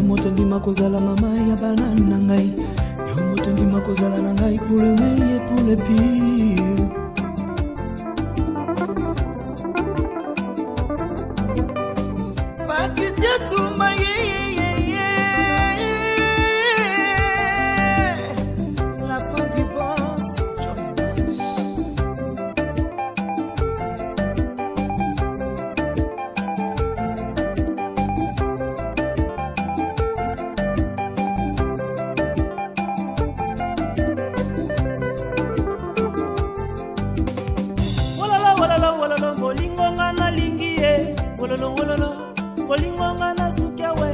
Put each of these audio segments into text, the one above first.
moto ndima kozala mama ya bana na ngai. Yo moto ndima kozala na ngai pour le meilleur, pour le pire. Patricia Tumba, yeah, yeah, yeah, yeah. La femme du boss, Johnny Nash. Wololo, wololo, wololo, bolingo nga nalingi ye. Wololo, wololo, bolingo nga nasuki awe.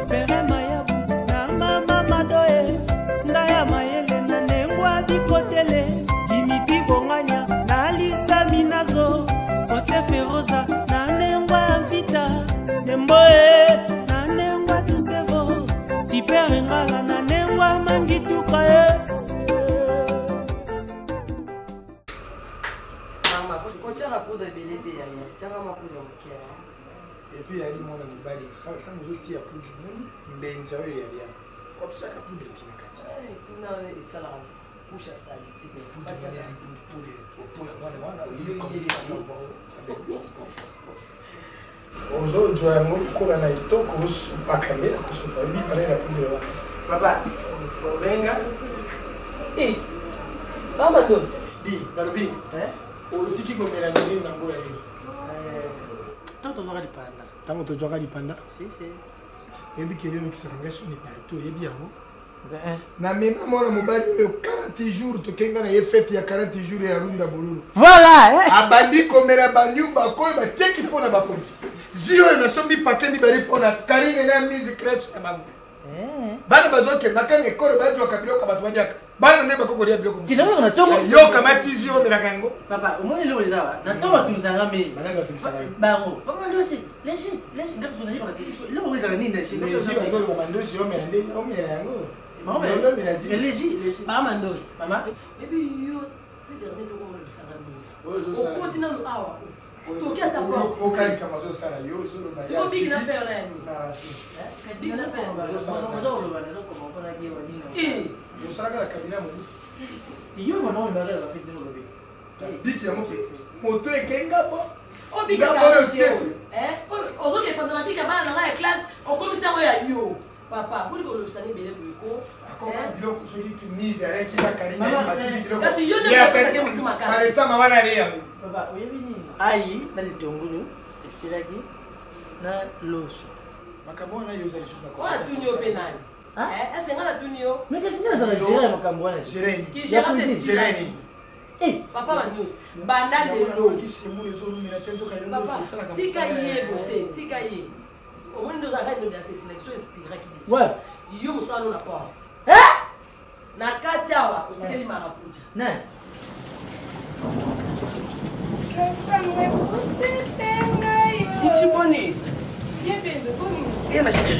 Pere mayabu na mama madoe. Ndaya mayele na nengwa bikotele. Dimitri Bonganya na Lisa Minazo. Kote Feroza na nengwa Mvita. Nemboe na nengwa Tusevo. Super Ngala na nengwa Mangituka ye. Mama, kotyaka poudre ebele te yaya, tyaka mwa poudre moke. Et puis yali mwana mobali, ntango ozotia poudre, moni mbenza oyo eyali yango, kotisaka poudre ti na kati. Kuna esalaka couche ya salite. Poudre wana yali poudre opo ya mwana wana oyebi combien ozozwa yango lokola na etoko osupaka nde ya kosupa oyebi valeur ya poudre wana. Papa, obenga Eh, mama ndosi. Di, nalobi, otiki komela nini na mbula nini? Ntango tozwaka lipanda. Ntango tozwaka lipanda? Si, si. Oyebi ke yo oyokisaka ngai soni partout, oyebi yango? Namema mwana mobali oyo 40 jours tokenga na ye fete ya 40 jours ya Runda Bololo. Voilà, eh? Abandi komela banyumba koyo bateki mpo na bakonzi. Zi oyo nasombi pake mibale mpo na Karine na Mise Crèche na bango. Bana bazokenda kaka ekolo bazwaka biloko bato baliaka. Bana nde bakoki kolia biloko mosusu. Kinango na tongo. Yo kamati zi oyo omelaka yango. Papa, omoni eloko eza wa. Na tongo batumisaka mingi. Banani batumisaka yo? Bango. Papa Mandosi, léger, léger. Ngai biso nayebaka te. Eloko oyo ezalaka nini na léger? Léger bazoloba Mandosi omela nde omela yango. Mama, Yo omela zi. Léger, léger. Papa Mandosi. Mama. Et puis yo, ces derniers temps olobisaka mingi. Oyo ozosala. Okoti nanu awa. Toki ata porte. Okalika bazosala yo ozoloba. Siko biki na faire na ya nini? Na racine. Biki na faire. Eh, osalaka na cabinet ya Mobutu. Yo mwana oyo mbaka ya fete olobi. Biki yango mpe moto ekenga bo. Obika Ngambo oyo tie. Eh, ozoki epanza mabika bana na ngai ya classe, okomisi yango ya yo. Papa, boni kolobisa ngai ebele boye ko. Akoma biloko soki mise aleki na Karine matiki biloko. Kasi yo nde okosaka motu makasi. Palesama wana ale yango. Papa, oyebi nini? Ayi na litungulu esilaki na loso. Makambo wana yo oza lisusu na Oyo atuni yo mpe nani? Eh, est-ce que ngai natuni yo? Mais kasi nini azala gérer ya makambo wana? Gérer nini? Ki gérer c'est Gérer nini? Eh, Papa Manius, banda lelo. Kisemulu ezolumela te nzoka yo Papa, osalaka tika mosala ye ya- bose, tika ye. Omoni nde ozalaka nini asesilaki so inspiraki deja. Ouais. Yo mosala no na porte. Eh? Na kati awa otikeli marakuja. Nani? Kuchi boni. Eh, ma chérie.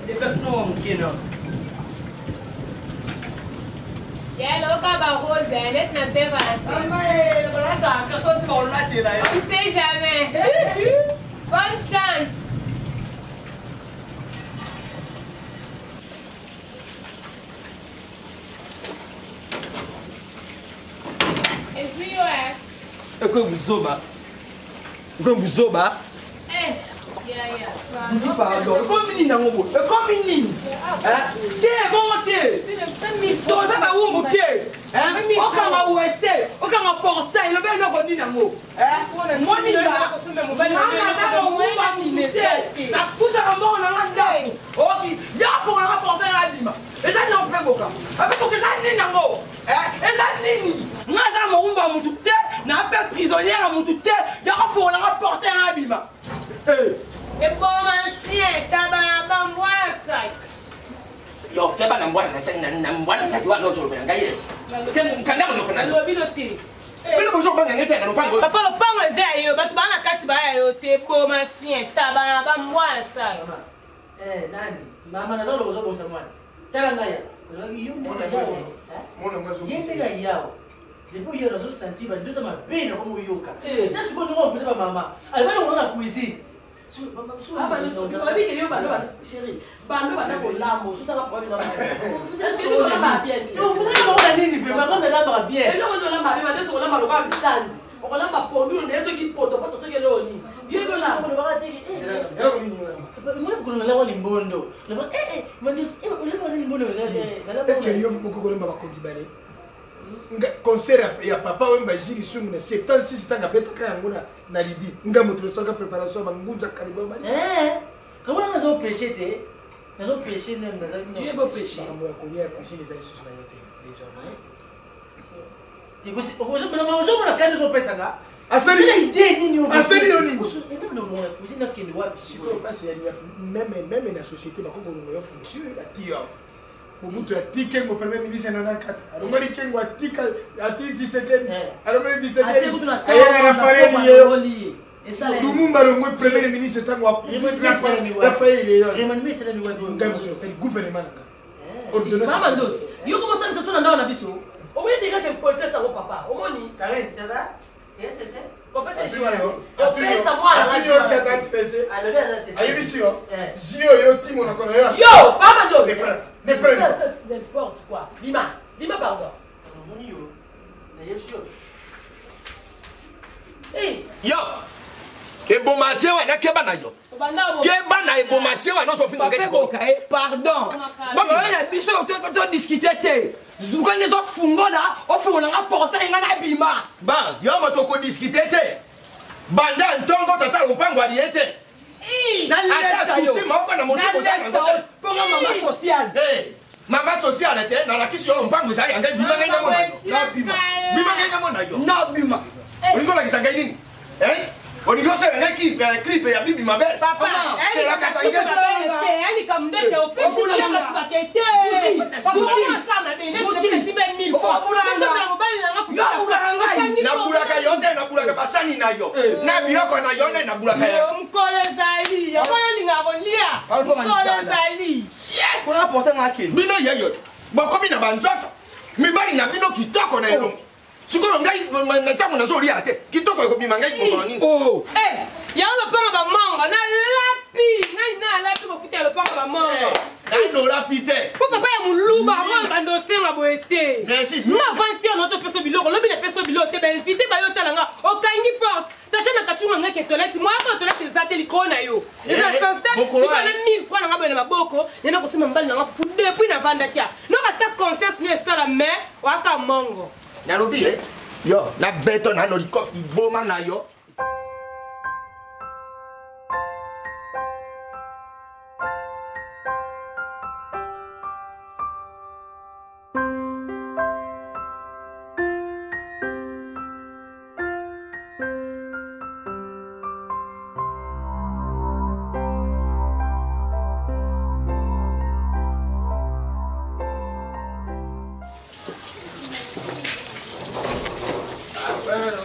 Déplace-nous, Mkena. Yaloka ba rose, net na Saint-Valentin. On ne sait jamais. Bonne chance. Ezwi yo eh. Ekomi buzoba. Ekomi buzoba. Eh, ya ya. Ndi pardon. Ekomi nini yango boye? Ekomi nini? Eh? Te, bongo te. Toza bawumbu te. Eh? Okanga wese, okanga portail, elobi eloko nini yango? Eh? Moninga, mama aza mowumbu mutu te. Nafutaka mbongo na nga ndako. Oki, yo afongolaka portail na abima. Eza nini mpe boka? Ape boka eza nini yango? Eh? Eza nini? Nga aza mowumbu ya mutu te, na mpe prisonnière ya mutu te. Yo afongolaka portail na abima. Eh. Eboma ancien, tabana bambwana sac. Yo keba na mbwana na saki na mbwana na saki wana ozolobela ngai ye. Kanga monoko na yo. Nalobi no te. Bino bozobanga ngai te na lopango. Papa lopango eza ya yo, bato baa na kati baa ya yo te. Boma ancien, tabana bambwana sac. Eh, nani? Mama naza koloba ozobongisa mwana. Tala ngai ya. Olobaki yo Mwana ndenge yango. yawo. Mwana yango Ye azobongisa. ndenge yawo. Depuis yo nazo sentir ba ndoto mabe na komo yoka. Eh. Te sikoyo ndenge ofuta ba mama. Alibaki ngo na cuisine. Oyebi ke yo bando chéri, bando banda kolamba ososaka problème na olamba bien te. Nini vraiment, nga nalambaka bien. Eloko nini olamba bien? Bande soki olamba lokola bisandi, okolamba pondu nde soki potopoto, soki eloko nini yo yebi olamba. Eloko nini olamba? Mokolo nalakwa limbondo. Est ce que yo moko kolomba bakonzi bale concert ya Papa Wemba, Jules Sungu na 76, ntango abetaka yango na Libi, nga moto nasalaka préparation ya bangunza kaliba bali? Kango nanga nazoprêche te, nazoprêche nde nazali. Makambo ya kolia ya cuisine eza lisusu na yo te désormais. Ozomona kani ozopesanga. Asali idée nini? Asali yo nini? Cuisine nakende wapi? Sikoyo mpasi ya même na société bakoki kolonga yo fonction ati yo. Mobutu ati Kengo premier ministre na 94, alongoli Kengo, atika ati Tshisekedi, alongoli Tshisekedi, ayena Rafael ye. Lumumba alongwe premier ministre ntango Rafael ye. Ngai moto nasali gouvernement na nga. Mama Ndosi, yo komosalisa so na ndako na biso, omoni degake impolitesse yango. Papa, omoni? Karen, ça va? Opesa mwana. Ayebisi yo zi oyo ti monoko na yo. Yo, papa Ndosi, n'importe quoi. Bima, bima, pardon. Yo ebomasie wana, keba na yo, keba na ebomasie wana, ozofinga ngai sikoyo. Pardon, oyo na biso todiscute te. Zuka nde ezofungola, ofungola nga portail, nga nabima. Ba yo moto okodiscute te. Banda ntongo tata lopango alie te, ata susi moko na motu. Mponga mama sociale. Mama sociale te, nalakisi yo mpango ezali ya ngai. Bima ngai namona yo, bima ngai namona yo. Nabima. Olingi olakisa ngai nini? Olingi osala ngai clip ya bibi mabe? Telakata. Likambo ndeke opesi bato bake te. Nabulaka yo te, nabulaka basani na yo na biloko na yo nde nabulaka yo. Mokolo ezali yango yo olingaka kolia, mokolo ezali. Bino yeyo te, bokomi na banzoto mibali na bino kitoko na elongi. Sikoyo ngai na ntango nazolia te, kitoko ekobima ngai mokolo nini? Yango lopango bamongo nalapi, ngai nalapi kofuta ya lopango bamongo. Nano olapi te. Po papa ya moluba yango bando osenga boye te. Merci. Nga avantir na topesa biloko, lobi napesa biloko te. Bainvite bayo, otala nga, okangi porte, tatya na kacunga ngaki toilette mwako, toilette eza te likolo na yo, eza sens te. Sikoyo na 1000 francs nanga boye na maboko, nena kosomba mobali nanga fu depuis navandaki a nokasa conscience no esala, mais waka mongo. Nalobi e yo na beto nano likofi boma na yo.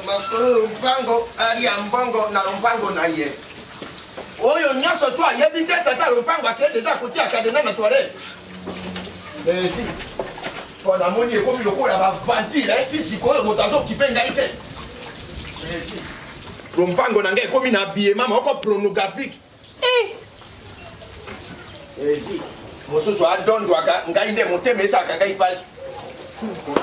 Makolo mpango alia mbongo na lompango na ye oyo nyonso to ayebi te. Tata lompango akei deja kotia cadenas na toilette. Merci, mpo namoni ekomi lokola baventile ti sikoyo moto azokipe ngai te. Merci, lompango na ngai ekomi na habillement moko pornographique. Ezi mosusu adondwaka ngai nde motema esalaka ngai mpasi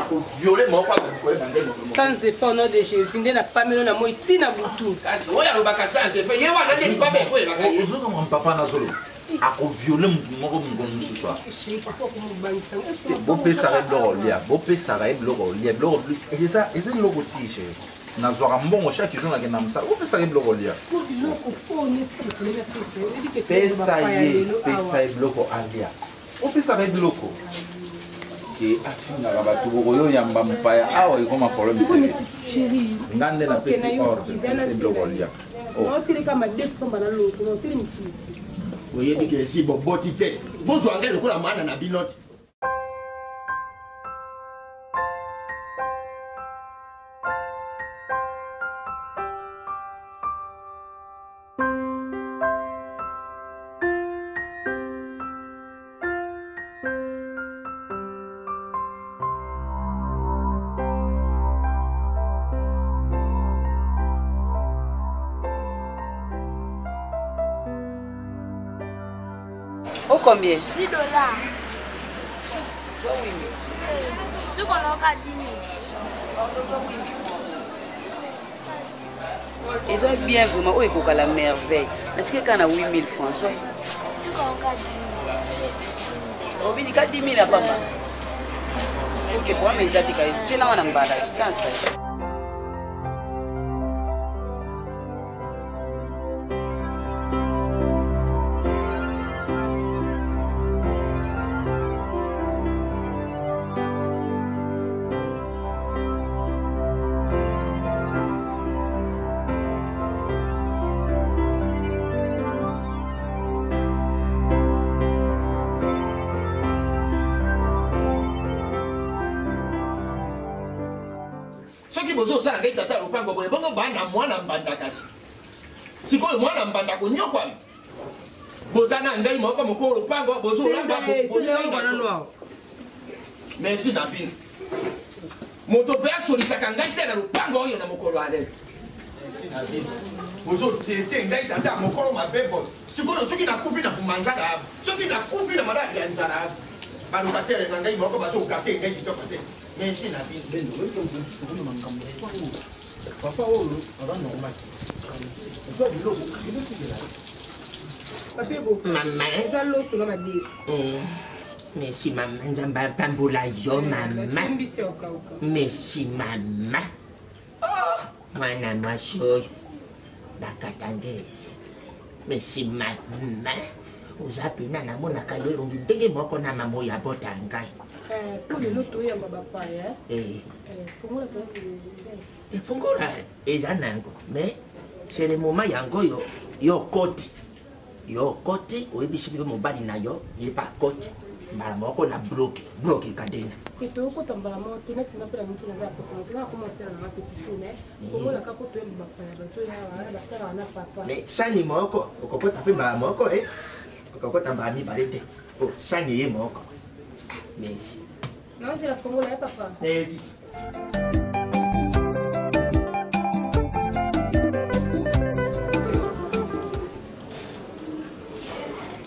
koviole moko akoyeba ngai moto moko. Sans effet, au nom de Jésus, nde napamelo na moi ntina butu. Kasi oyo alobaka sans effet, ye wana nde libabe ekoyebaka ye. Ozokama papa, nazoloba akoviole motu moko mokolo mosusu a. Bopesaka ye biloko olia, bopesaka ye biloko olia, biloko eza eza eloko te. Chéri, nazwaka mbongo chaque jour, nakenda mosala. Bopesaka ye biloko olia, pesa ye, pesa ye biloko alia, opesaka ye biloko ke afingaka bato. Bokoyoyamba mopaya awa, ekoma problème sérieux. Nga nde napesi ordre, pesa ye biloko olia. Oyebi ke esi boboti te, bozwa ngai lokola mwana na bino te. O combien? 10 dollars. Soki onoka 10 000. Eza bien vraiment oyo ekoka la merveille. Natiki kaka na 8000 francs. Zwa. Obini ka 10 000 ya pamba. Ok, problème eza te kaka tielanga na mbala. Chance. Soki bozosala ngai tata ya lopango boye bongo bana mwana mbanda kasi sikoyo mwana mbanda konyokwama boza na ngai moko mokolo lopango bozolamba merci na bino moto mpe asolisaka ngai te na lopango oyo na mokolo ya lelo bozotete ngai tata ya mokolo mabe boye sikoyo soki nakufi na kumanzala soki nakufi na maladi ya nzala balokatere na ngai moko bazokate ngai kitoko te Merci na bino. Papa oyo aza normal. Ozwa biloko ezotikela. Papebo. Mama. Eza loso na madesu. Eh, merci mama nzambe apambola yo mama. Mbisi ya okauka. Merci mama. Oh, mwana mwasi oyo bakatangezi. Merci mama. Oza pena namonaka yo elongi ndenge moko na mama oyo abota ngai. Mpo lelo toyamba bapaya. Eh. Fongola Fongola eza nango mais c'est le moment yango oyo yo okoti yo okoti oyebisi mpe mobali na yo ye mpe akoti mbala moko na bloke bloke kadena te tokota mbala moko te neti nga mpe na mitu naza ya poso te kaka koma osala nanga petit sou mais komona kaka toyamba bapaya bazoya wana basalaka na papa mais sani moko okokota mpe mbala moko e okokota mbala mibale te po sani ye moko merci naozela fongola ya papa merci.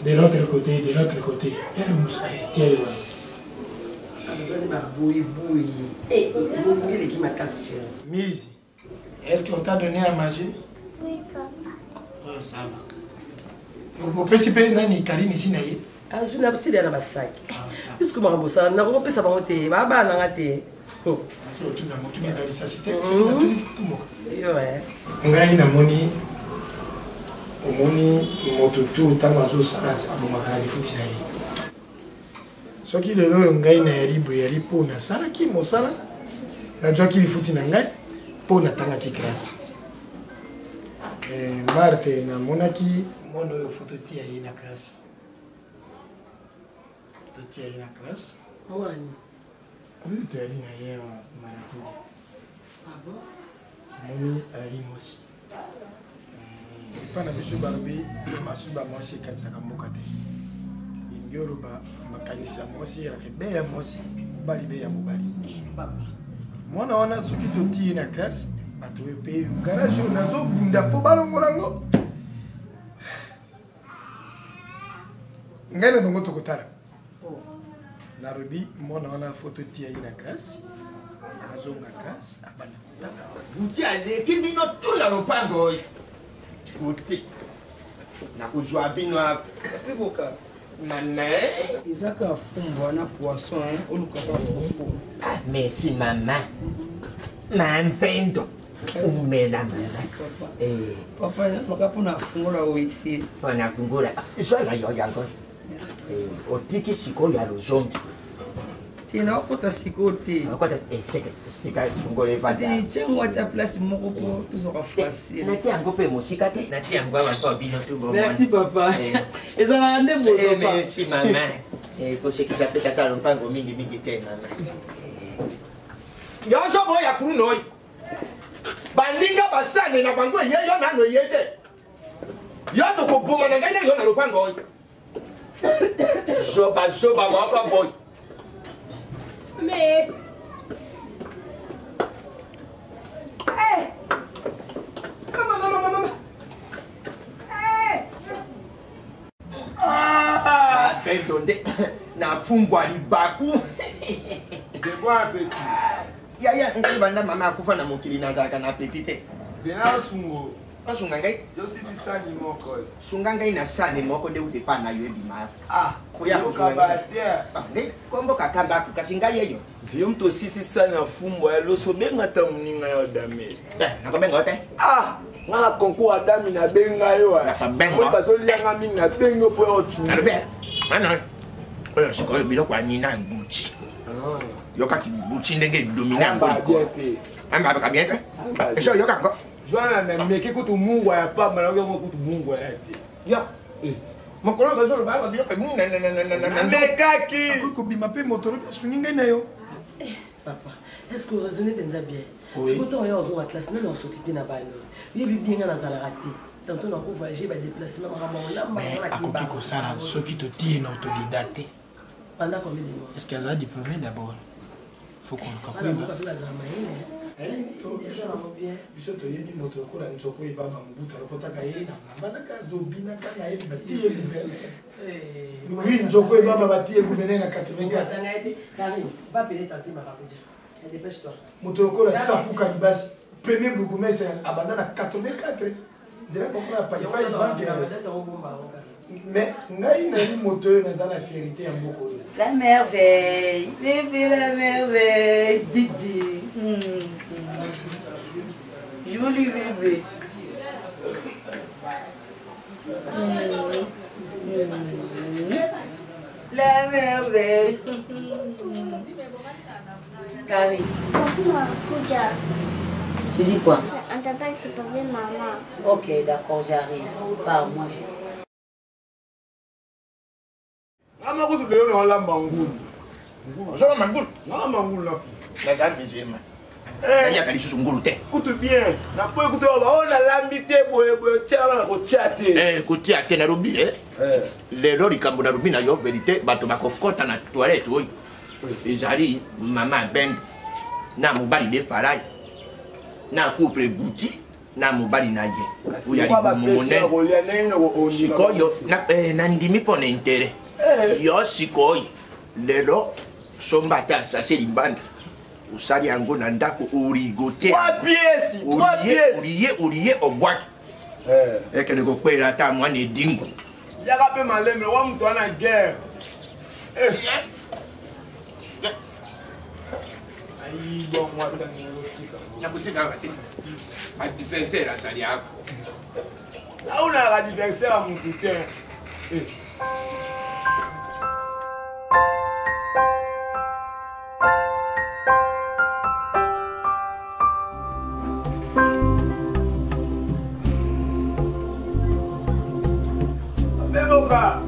De l'autre côté, de l'autre côté. Tiens, azali baboyiboyi ebongi eleki makasi chéri. Mise, est-ce qu'on t'a donné à manger? Oui, papa. Oh, ça va. Opesi mpe nani Karine esi na ye? Azwi na tili ya na basaki puisque makambo osala nakokopesa bango te babana nanga te. Otuna motuna eza lisasi te soki natuni fotumoka. Yo ngai namoni omoni moto tu ntango azosala abomaka na lifuti na ye soki lelo oyo ngai nayali boye yali mpo nasalaki mosala nazwaki lifuti na ngai mpo natangaki classe. Marte namonaki mwana oyo foto tia ye na classe totia ye na classe mwani oyo toyali na ye awa marakuja omoni ayali mwasi epai na biso balobi masuba mwasi ekanisaka mboka te elingi oloba makanisi ya mwasi elaka ebe ya mwasi mobali be ya mobali mwana wana soki totii ye na classe bato oyo mpe garage oyo nazobunda mpo balongola yango ngai na bango tokotala nalobi mwana wana fo totia ye na classe azonga classe abanda kotanga. Buti aleki bino tu na lopango oyo buti nakozwa bino awa mama. Eza kaka fumbwa na poisson olukaka fufu. Ah, merci mama mampendo umela mama. Papa maka mpona fungola wc. Mpona fungola zwa na yo yango otiki sikoyo ya lozongi te naokota sikoyo te sika fungola evanda tiango ata place moko po tozwaka facile natia yango mpe mosika te natia yango awa mpo bino tu merci papa ezalaka nde boye papa merci mama kosekisa mpe tata lompango mingimingi te mama nyonso boya kuna oyo baninga basani na bango eye yo nano eye te yo tokoboma na ngai na yo na lopango oyo zoba zoba moko boye. Mais hey! Mama, mama, mama, mama. Hey! Bendo nde nafumbwa libaku. De bon appétit. Yaya, ngai banda mama akufa na mokili nazalaka na appétit te. Bena sungo. Osunga ngai? Yo sisi sani moko. Sunga ngai na sani moko nde ute pa na yo ebima. Ah, koya kosunga ngai. Ah, ngai kombo kaka baku kasi ngai yeyo. Vieux moto osisi sani ya fumbwa ya loso benga ata moninga ya dame. Eh, nakobenga yo te. Ah, nga na concours adami nabenga yo. Nakobenga. Bazolia nga mingi nabengi yo mpo ya otuna. Nalobi, mana oyo sikoyo biloko ya Nina Gucci. Yokaki Gucci ndenge edomine yango likolo. Ambaka bien te. Eso yoka yango. Joana nameki kutu mungwa ya pamba nayoki yango kutu mungwa ya te. Yo. Mokolo ozoloba biloko namekaki. Akoki kobima mpe moto olobi asungi ngai na yo. Papa, est-ce que vous raisonnez penza bien? Oui. Soki oyo ozonga classe nani asokipe na bana? Oyebi bien nga nazalaka te. Tantôt nako voyager ba déplacement makambo olamba Mais akoki kosala soki totie na autodidacte te. Pendant combien de mois? Est-ce qu'aza diplômé d'abord? Faut koluka koyeba. Bana bazala mayele. Biso toyebi moto lokola nzoko ebaba mobutu alokotaka ye na mbalaka azobinaka na ye batiye gouverneur. Oui, nzoko ebaba batiye gouverneur na 84. Karine, va appeler tantine Maracuja. Dépêche-toi. Moto lokola Sapuka Libasi, premier bourgmestre abanda na 84. Nzela moko na paipai banque. Mais ngai nali moto oyo naza na fierté ya mboka oyo. La merveille, bébé la merveille, Didi. Joli bébé. La merveille. Carrie. Tu dis quoi? On t'appelle, c'est pour maman. Ok, d'accord, j'arrive. Par moi, je. Mama kutu lelo na olamba ngulu. Ozolamba ngulu? Nalamba ngulu na fufu. Naza musulman. Naliaka lisusu ngulu te. Kutu bien. Na poye kutu ba oyo nalambi te boye boye tia na kotia te. Eh, kotia te nalobi eh. Lelo likambo nalobi na yo verité bato bakokota na toilette oyo. Ezali mama Bendo na mobali de Farai na couple Gucci na mobali na ye oyo ya libumu monene sikoyo nandimi mpo na intere yo sikoyo lelo somba ata asase libanda osali yango na ndako origote olie olie obwaki ekende kokwela ata mwana edingo yaka mpe malembe wa moto wana guerre nakotikaka te adversaire azali ako aunaka adversaire ya motu te. Beboka.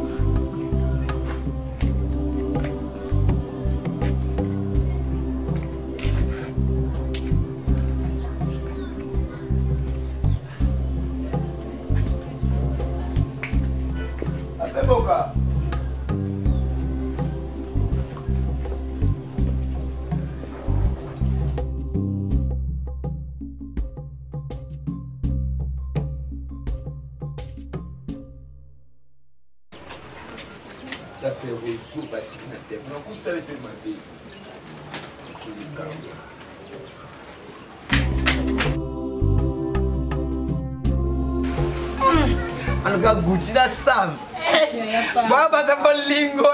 Beboka. Rozo batiki na te nakosala mpe mabe likambo. En tout cas, Gucci na Sam. Baba ta bolingo.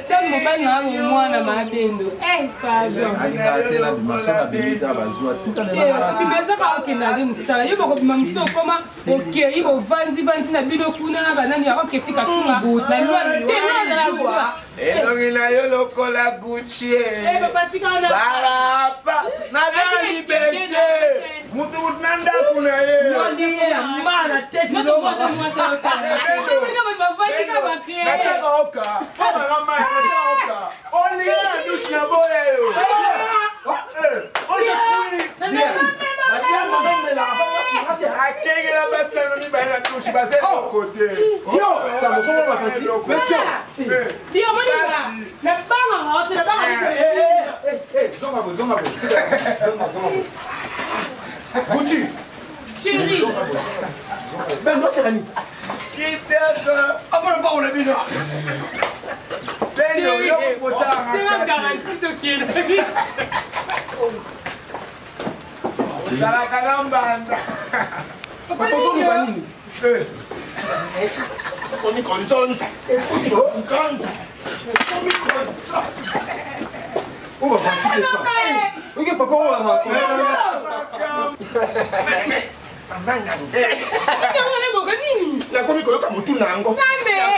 Sam mobali na mwana mabendo. Eh, pardon. Alingaka te na bima so na bimi ta bazwa tika Bimazaka okenda nde mosala yo bokobima mosusu okoma okei bovandi vandi na bino kuna na banani ya oketika cunga na lwa te nazala elongi na yo lokola Gucci barapa naza liberté mutu mutu na ndako na ye nataka oka obanga mai nataka oka olinga na dushe na boya yo akengela basi na mibale na dushe baza eloko te Gucci Chérie Ben, non, c'est Rani. Kitoko. Amona pa ona bino. Pendo yo kochanga. C'est la garantie tokende biso. Ozalaka na mbanda. Papa ozoluka nini? Ekomi konzonza. Ekomi konzonza. Ekomi konzonza. Oyo bafatike sa. Oke papa oyo azala Mama nini? Nakomi koyoka motu na yango.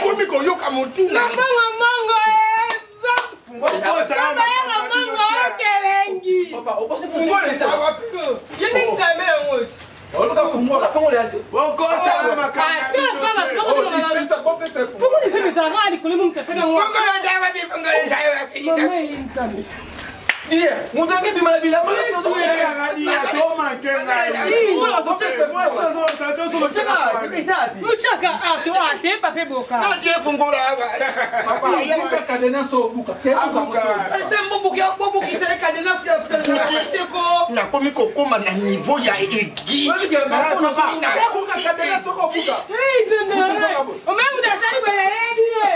Nakomi koyoka motu na yango. Mabongo mongo eza. Babayaka mongo okelengi. Fungola eza wapi? Yo nde nzambe yango. Oluka fungola, fungola ya te. Fungola eza ezalaka likolo mo moto ataka yango. Fungola eza wapi? Fungola eza wapi? Mama ye nzambe. Iye, moto yango ebima na bilamba. Muchaka ato ate pape boka. Natie fungola awa. Papa, kadena so buka. Nakomi kokoma na niveau ya egi. Omemi mutu asali boye ayebi ye.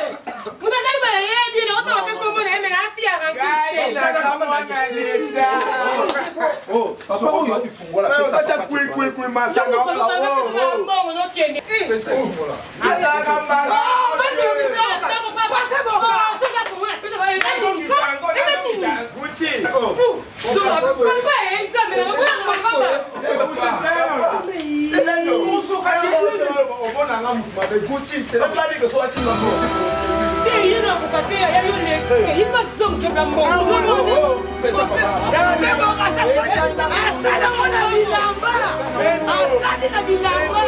Mutu asali boye ayebi ye. Nakotanga mpe kombo na ye me na afia Papa oyo wapi fungola pesa. Acha kwi kwi kwi masanga. mbongo nokende. Pesa fungola. Asali na bilamba.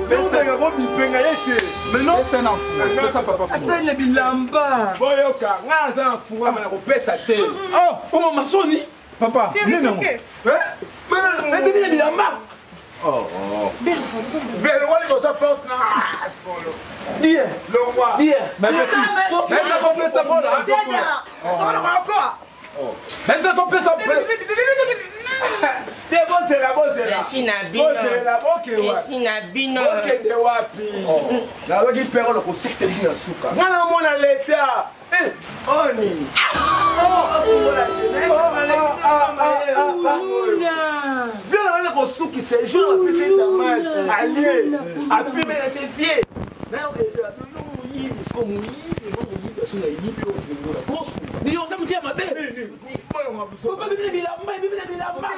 Pesaka kobipenga ye te. Pesa na fungola. Pesa papa fungola. Asali na bilamba. Boyoka, nga naza na fungola na kopesa te. Oh, oh mama soni. Papa, nini yango? Ebibi na bilamba. Oh, oh. Verwa liboso porte na solo. Bien. Longwa. Bien. Mais petit, mais kopesa fungola. Mais kopesa Te bozela bozela. Esi na bino. Bozela boke wapi. Esi na bino. Bokende wapi. Naloki pere lokosukisa ti na suka. Nga namona leta. Oni. Viens na wana kosukisa jour apesi damas alie apime na se vie. Moyibi siko moyibi moyibi aso na yibi ofungola kosunga. Diyo oza motu ya mabe. Bibi na bilamba, bibi na bilamba.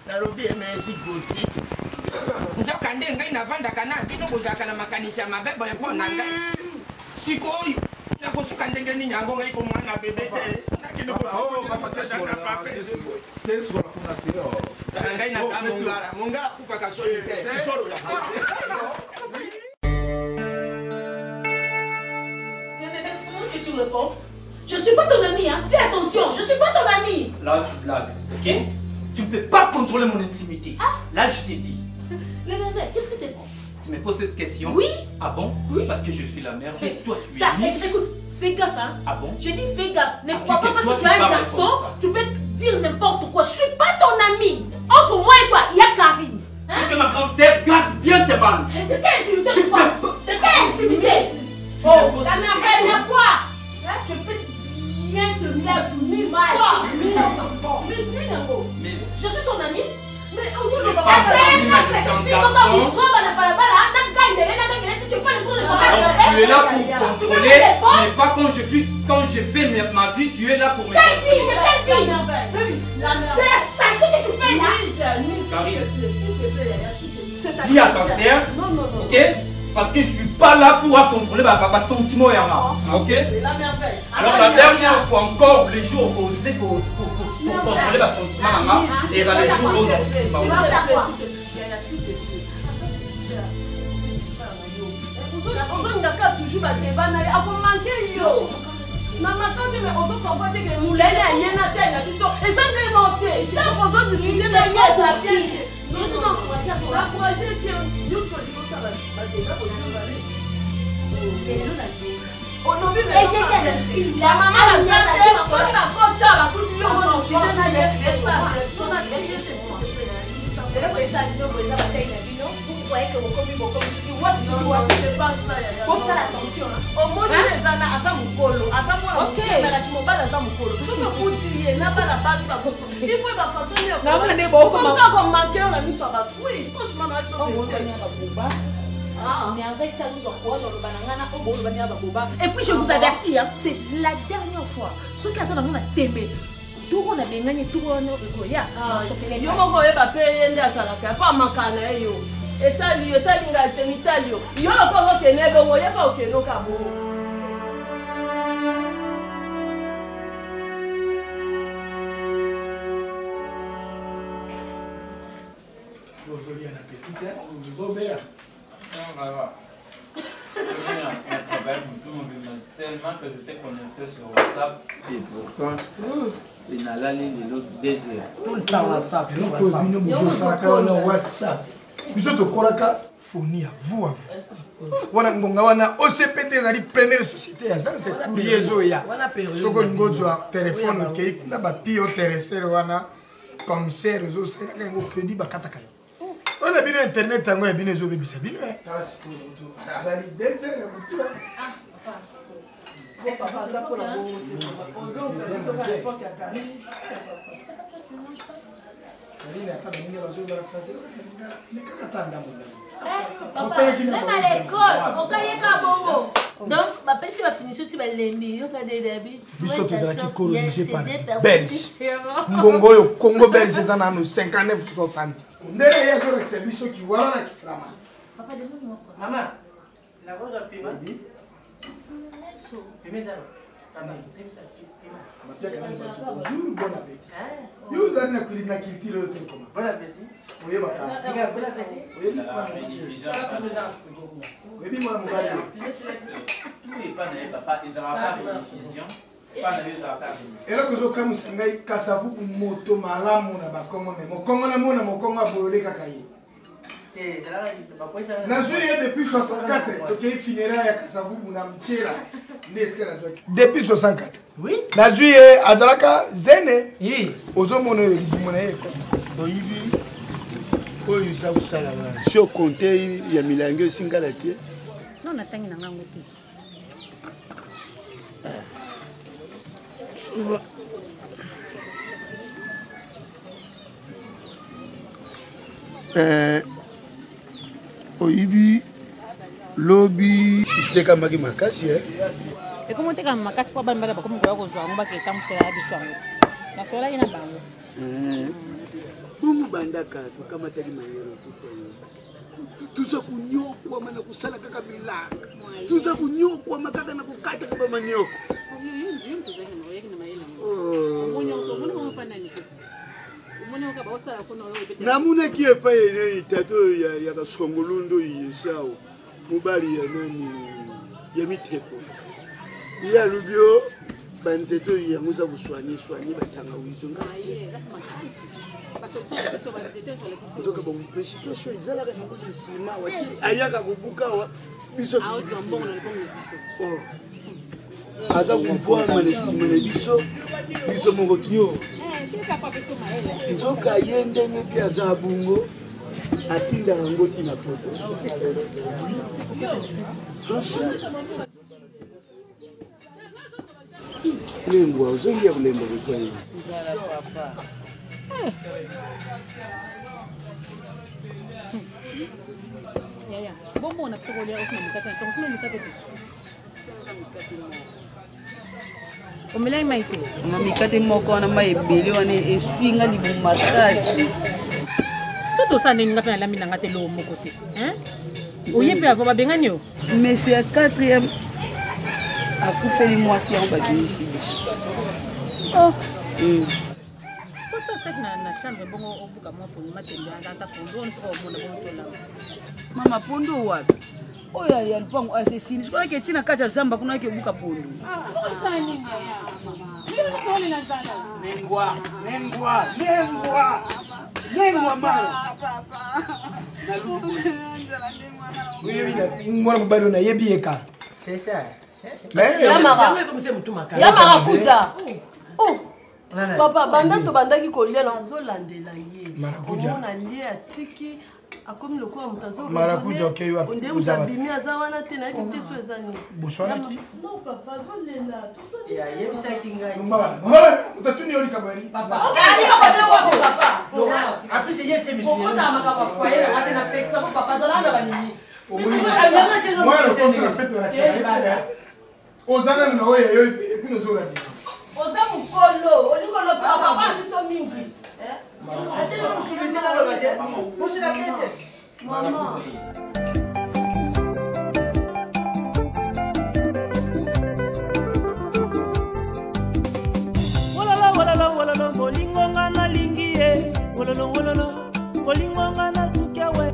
Nalobi emesi goti. Nzoka nde ngai navandaka na bino bozalaka na makanisi ya mabe boye mpo na ngai. Sikoyo nakosuka ndenge nini yango ngai komwana bebe te. Nakende ngai naza mongala. Mongala akufaka soni te. Solo ya Que tu réponds. Je suis pas ton ami, hein. Fais attention, je suis pas ton ami. Là, tu blagues, ok? Tu ne peux pas contrôler mon intimité. Ah. Là, je t'ai dit. Le merveille, qu'est-ce que t'es bon? Tu me poses cette question? Oui. Ah bon? Oui. Parce que je suis la merveille, toi tu es Miss. Écoute, fais gaffe, hein. Ah bon? J'ai dit fais gaffe. Ne Ah, crois pas parce toi, que tu es tu un parles garçon, comme ça. tu peux dire n'importe quoi. Je suis pas ton ami. Entre moi et toi, il y a Karine. Hein? Si tu es ma grande sœur, garde bien tes balles. De quelle intimité tu parles? De quelle intimité? Oh, la merveille, la quoi? Hein? Je peux bien te mettre mal. Je suis ton ami. Mais on dit Tu n'es pas mon ami, mais c'est un garçon. Alors, tu es là pour contrôler, mais pas quand je suis, quand je fais ma vie, tu es là pour me Quelle vie? Mais quelle vie? La saleté que tu fais là. Karine, dis à ta sœur, ok? Parce que je suis pas là pour contrôler ma sentiment yanga, ok? Alors la dernière fois encore, les jours osés pour contrôler ma sentiment yanga, et dans les jours où ozongaka toujours badeba na ye akomanke yo na makanze me ozokomprendre ke molele aye na te na biso eza ndenge te chaque ozodiscute na ye eza bien te encourage te nyonso likosala badeba bozongale olobi mama bakota bakuti yo ozodiscute na ye. croyez que bokomi bokomi soki wapi soki wapi. Bosala attention. Omoni eza na aza mokolo, aza mwana moke, kasi mobali aza mokolo. Soki okuti ye na bana basi bakoso, il faut ba façon ya Na bana nde bokoma- Comme ça ko manquer na miso ya bato. Oui, franchement na biso. Ah. Merveille, ça nous encourage, on le banangana, on le banangana, baboba. Et puis je vous avertis, hein, c'est la dernière fois. Ceux qui ont na tembe, toko na bengani, toko wana ekoya. Yo moko oyeba mpe ye nde azalaka po amakana na ye yo etali yo etali ngai te mitali yo yo lokola ozokende bongo oyeba okende oka bongo. Ozolia na petit te, ozobela. Tellement que j'étais connecté sur WhatsApp. Et pourtant, il nalali lelo 2 heures. Tout le temps WhatsApp. Eloko bino bozosalaka wana WhatsApp. Biso tokolaka foni ya vous à vous. Wana ngonga wana OCPT ezali première société agence courrier ezoya. Soki olingi ozwa telefone okei kuna bapi yo teresere wana commissaire ozosalelaka yango crédit bakataka yo. Oyo na bino internet yango ya bino ezobebisa bino. Tala sikoyo motu alali 2 heures ya motu. Karine ata baninga bazoloba français mais kaka ata ndambo ndambo. Papa, même à l'école, okayeka bongo. Donc, bapesi bapunition ti balembi yoka de dabi. Biso tozalaki colonisé par belge. Ngongo oyo Congo belge eza nanu 59 60. Ndenge ye azolakisa biso kiwala na kiflama. Papa, demande-moi quoi. Maman, la rose pima. Pima eza. Bonjour, bon appétit. Yo ozali na na culture oyo tokoma. Bon appétit. Oyebaka. Oyebi mwana mobali. Tout epa na ye papa ezalaka par rediffusion. Epa na yo ezalaka par rediffusion. Eloko ezokamwisa ngai Kasavubu moto malamu na bakongo me mokongo na mona mokongo abolole kaka ye. Nazwi ye depuis 64 tokei funéraire ya Kasavubu na Mtshela nde esika nazwaki depuis 64. Oui. Nazwi ye azalaka zene. Ozomona oyo libumu na ye ekoma. Oyibi oyo eza kosala wana si okonte ya milangi osingala te. Non, natangi na ngango te. Oyibi lobi etekamaki makasi eh? Ekomi otekama makasi mpo bana bana bakomi koya kozwa yango baketambwisela ya biso yango te. Nasololaki na bango. Bongo bandaka tokamataki mayele tokoyo tuza kunyokwama na kosala kaka bilanga, tuza kunyokwama kaka na kokataka bamanioko. Namonaki epai eneni tata oyo ya kasongolondo oyo yesao mobali ya nani ya miteko ye alobi o banzete oyo yango eza koswanye swanye batangawizo nzoka bamopesi ezalaka nango na nsima awa ti ayaka kobuka awa biso aza kovwama na nsima na biso biso moko tio nzoka ye ndenge mpe aza bongo atindaka yango ti na poto. Franchement lengwa ozongi ya kolemba kokwani. Nzala papa. Yaya, bongo na biso kolia osi na mikate na ntongo, sino mikate te. Omelaki mai te? Ma mikate moko wana mai ebele wana eswi nga libumu makasi. So tosala ndenge nga mpe nalambi na nga te eloko moko te. Hein? Oye mpe avant babengani yo? Monsieur ya 4e akufeli mwasi yango babimisi biso. Oh. Kotisa saki na chambre bongo obuka mwa pondu matembe ata pondu oyo soki omona bongo tolamba. Mama pondu wapi? Oyo ya lupango asesili sikoyo ake ti na kati ya zamba kuna ake ebuka pondu. Nengwa, nengwa, nengwa, nengwa mara. Oyebi mwana mobali oyo nayebi ye kala. C'est ça. Ya marakuja. Oh. Papa, banda tobandaki kolia na azolandela ye. Marakuja. Omona lie atiki. Akomi lokola moto azo Marakuja, okei wapi? Onde moto Oza wapi? abimi aza wana te, nayebi te so eza nini. Boswanaki? Non papa, azolela. Toswani. Ayebisaki ngai. Motatuni yo likambo ya nini? Apesi ye tie Kokota makambo ya foyer na nga te, napekisa po papa azalaka na balimite. Mwana lokoso na fete balakisaka ye te, oza nanu na oyo ya yo ebele kuna ozolanda. Oza mokolo olingi olobaka papa na biso mingi. Atieli mosuni te, naloba te mosuni atie te. Mama. Wololo wololo wololo bolingo nga nalingi ye, wololo wololo bolingo nga nasuki awe.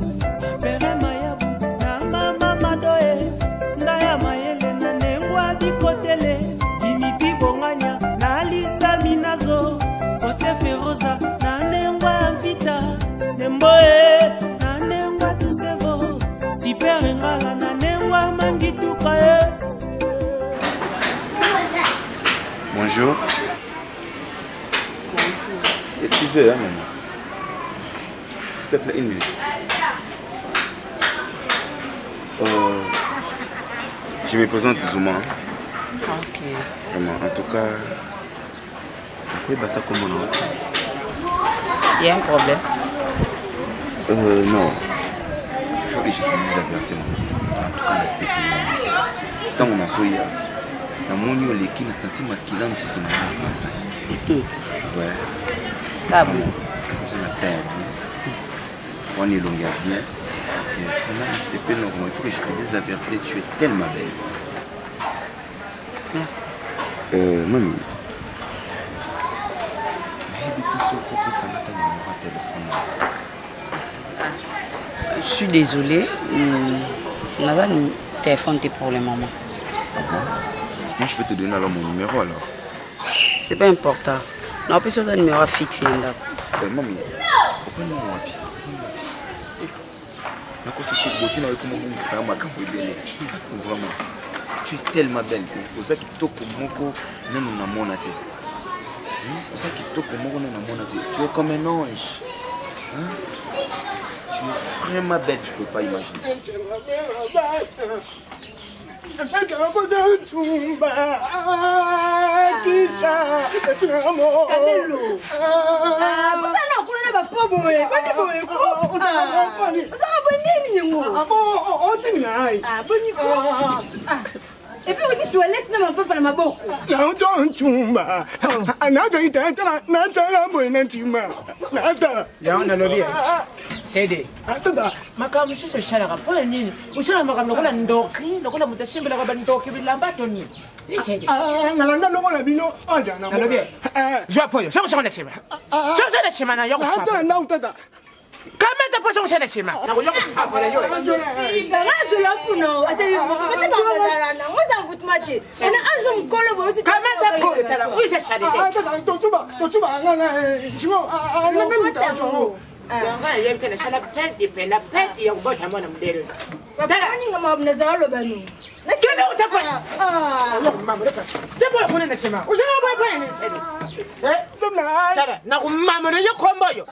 Pere mayabu na mama madoe ndaya mayele na nengwa bikotele dimitri bonganya na lisami nazo kote feroza na nengwa ya mvita nemboe na nengwa tusevo siper engala na nengwa mangituka ye. Bonjour. Excusez, hein, maman. S'il te plaît, une minute. Je me présente Zuma. Ok. Vraiment, en tout cas, nakoyeba ata kombo na yo te. Il y a un problème? Non. Il faut que je te dise la vérité, maman. En tout cas, nasepeli mingi. Ntango nazoya, namoni oleki, nasanti makila nzoto na ngai panzani. Ouais. Ah bon? Oza na teint ya bien. Wana elongi ya bien. Et vraiment, nasepeli na vraiment. Il faut que je te dise la vérité, tu es tellement belle. Merci. Mami, nayebi te soki opesanga ata numéro ya telefone na yo. Je suis désolée. Naza téléphone te pour le moment. Ah bon? Moi, je peux te donner alors mon numéro alors. C'est pas important. Non, puis sur numéro fixe ya ndako. Mami, ofandi na wapi? Ofandi wapi? Nakosi te, beauté na yo ekoma obungisa makambo ebele. Vraiment. Tu es tellement belle. Oza kitoko moko nanu namona te. Oza kitoko moko nanu namona te. Tu es comme un ange. Hein? Tu es vraiment belle, tu peux pas imaginer. Kosala kuna na bapo boye boni boye ozaka boye nini yango otini ngai boni et puis oti toilette na mapapa na maboko. Naoto ntumba nato itatala natala boye na ntima natala. Yango nalobi sede, makambo mosusu esalaka mpo ya nini? Osala makambo lokola ndoki, lokola moto asimbelaka bandoki bilamba to nini? Isede. Nalanda lokola bino aja. Nalobi zwa poyo sokosoko na nsima, sokosoko na nsima na yo. Natala ndau tata. Kamata mpo sokosoko na nsima nakoyokopapola yo. Ngazola mpuna ata yo moko bate bakazala nango eza mvutuma te ena azo mokolo boye. Kamata poyo, tala oyo eza salite. Totuba totuba ngana siko yango nayebi te, nasala perte pena perte ya kobota mwana modele. Baninga makambo nazala aloba no. Kende utapa tapola kuna na nsima ozala boye mpona nini sede? Tala nakumamona yo kombo oyo.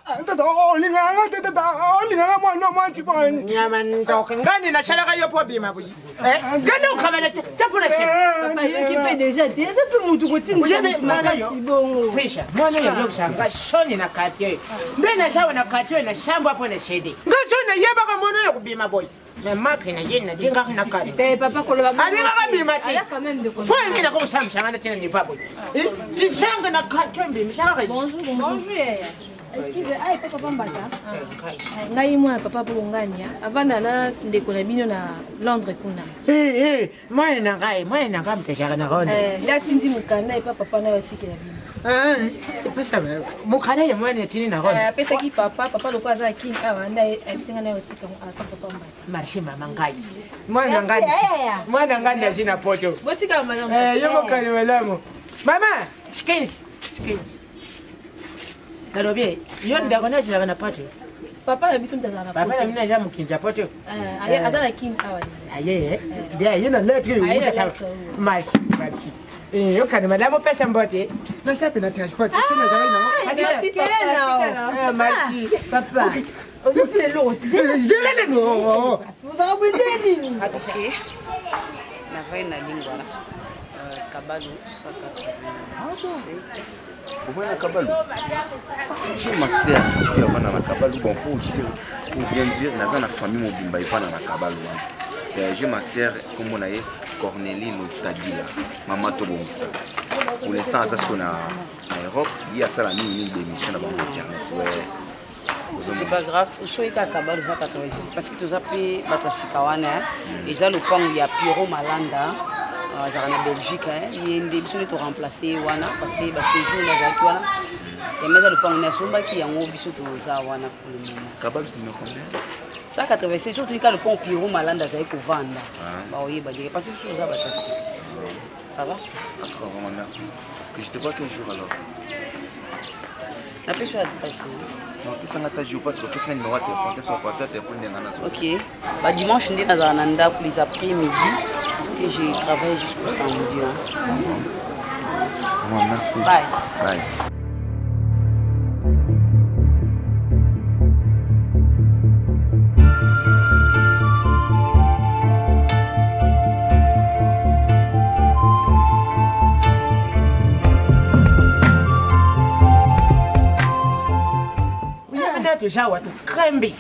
Olinganga te tata, olinganga mwana mwanci. Nyama ndoka ngani nasalaka yo mpo bima boye ngani okabana tapola nsima. Ayoki mpe deja te, eza mpe motu kotindisa makasi bongo. Prisha, mwana oyo ayokisanga soni na kati oyo nde nasawa na kati oyo na sambo apo na sede nga soni nayebaka mwana oyo kobima boye me maki na ye nalingaki na kati. Te papa, koloba alingaka bima te. Aza quand même de mpo nini nakokosambisanga na tina niva boye lisanga na kati oyo mbimisaka. Bonjour, bonjour yaya. Excuse, ayi papa Pambata. Ngai mwana papa Bongania, avanda na ndeko na bino na Londres kuna. Mwana na ngai, mwana na ngai mutezaka na ronde. Nde atindi mokanda epa papa na yo atikela bino. Mokanda ya mwana etindi na ronde? Apesaki papa, papa lokola aza akini awa nde ayebisi ngai na yo otika apa papa Mbata. Merci mama, ngai mwana ngai, mwana ngai ndazi na poto. Botikala malamu. Yo mokali malamu mama. Skins skins, nalobi yo ndako nazalaka na poto. Papa na biso moto azala na Papa na bino aza mokinzi ya poto? Aza na kini awa. Aye nde aye na lettre. Aye na euta. lettre, oui. Merci, merci. Yokani malamu opesa mbote nasape na transport merci papa. Ozopela eloko zela nano. Ozaka boye nini? Ok, navai na Lingwala, Kabalu 187. Ovandi na Kabalu? J'ai ma sœur ici avanda na Kabalu. Bon, pour dire, pour bien dire, naza na famille mobimba evanda na Kabalu wana. J'ai ma sœur, kombo na ye Cornélie Lotadila, mama tobongisa. Pour l'instant aza siko na Europe, ye asala mingi mingi bémission na bango internet, ouais. C'est pas grave, soki kaka Kabalu 186, parce que toza mpe bato ya sika wana, eza lopango ya Piro Malanda, azalaka na Belgique, ye nde biso nde toremplace ye wana, parce que baséjour nde azalaki wana, yango eza lopango nde asombaki yango, biso toza wana pour le moment. Kabalu numéro combien? 186. Surtout kaka lopango Piro Malanda azali kovanda, baoyeba dire, parce que biso toza bato ya sika. Ça va? En tout cas, vraiment merci. Que je te vois qu'un jour alors. Napesi yo adresse. Opesanga ata jour, parce que opesanga numéro ya telefone te, biso parti ya telefone nde nga nazwa. Ok, badimanche nde nazala na ndako, les après midi, parce que je travaille jusqu'au samedi, hein. Vraiment merci. Bye. Bye. Toza awa tokrembi,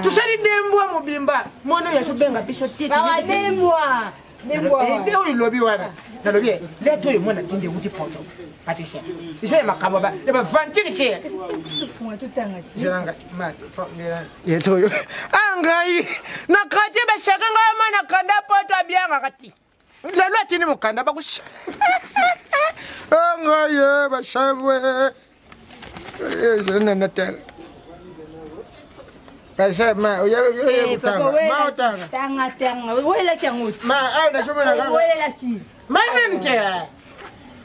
tosali dembwa mobimba, mwana oyo azobenga biso te. Nde oyo elobi wana, nalobi lete oyo mwana tindi euti poto. Patricia, eza ya makambo ya bavantire te. Zelanga lete oyo angai na quartier, bashaka ngai mwana kanda poto abiangaka ti lelo atindi mokanda bakusa ngai ye bashambwe natala pasa ma oye kutanga ma otanga. Tanga, tanga, oyelaki yango ti. Ma awa nazomona kaka. Oyelaki. Ma nani te,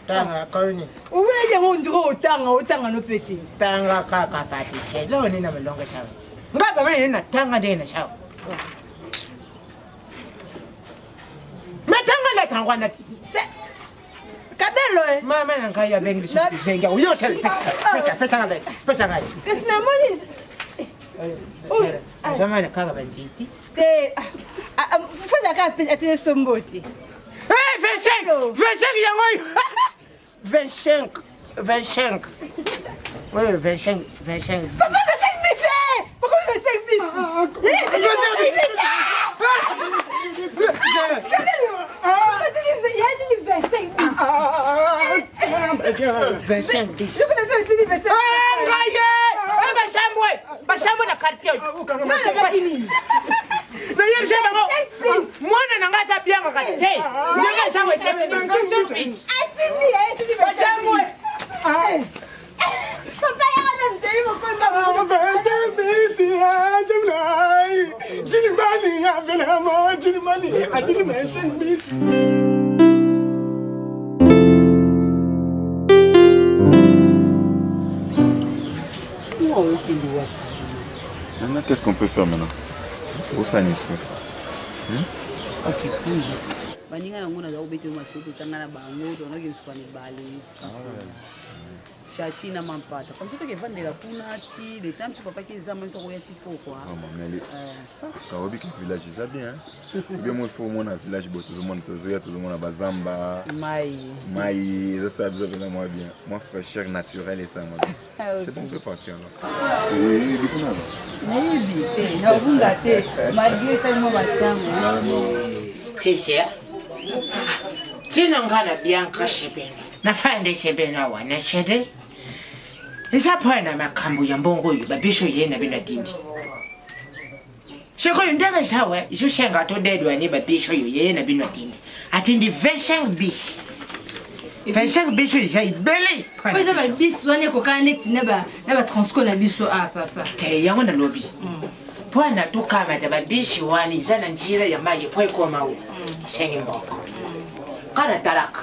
tanga koni. Oyelaki yango, ondire otanga, otanga no pe te. Tanga kaka, Patricia, leo nina malonga sawa nga bamene nina tanga ndenge na sawa matanga natangwa na Kabelo e. Mama na ngai abengi biso bizengi yo sel pesa pesa ngai pesa ngai. Kasi namoni azomona kaka banziti. Te, fozaka atele biso mbote. 25 25 yango oyo 25 25, oui, 25 25. Papa, 25 bis, papa, 25 bis. 25 bis. Ngai bashambwe bashambwe na quartier oyo nayebisa bango mwana na ngai ata biangaka te ndenge esango. Bis bashambwe. Papa, yaka na mtei mokonda. Maintenant, qu'est-ce qu'on peut faire maintenant? Osani siko. Ok, cool. Baninga nango naza kobeta yo masolo, totanga na bango, tonoki kosuka na ebale chati na mampata, comme soki evandela kuna ti le temps biso papa ki ezamba biso akoya ti pokwa. Kaobi ke village eza bien, bien moi faut omona village boye, tozomona, tozoya, tozomona bazamba. Mai. Mai ezosala biso mpenza mwa bien, mwa fraîcheur naturelle esala mwa bien. C'est bon, on peut partir alors. Bikuna alors. Nayebi te, nabunga te, malgré esali mwa batango. Christian, ntina nga na bianka sebene nafanda sebene awa na sede eza mpo na makambo ya mbongo oyo babiso ye na bino atindi. Sikoyo ndenge eza awa, ezosenga todedwani babiso oyo ye na bino atindi, atindi 25 bis, 25 bis oyo eza ebele. Oyo eza babisi wana ekokana neti na batransco na biso a papa. Te, yango nalobi mpo na tokamata babisi wana eza na nzela ya mai po ekoma o esengi mbongo. Nga natalaka,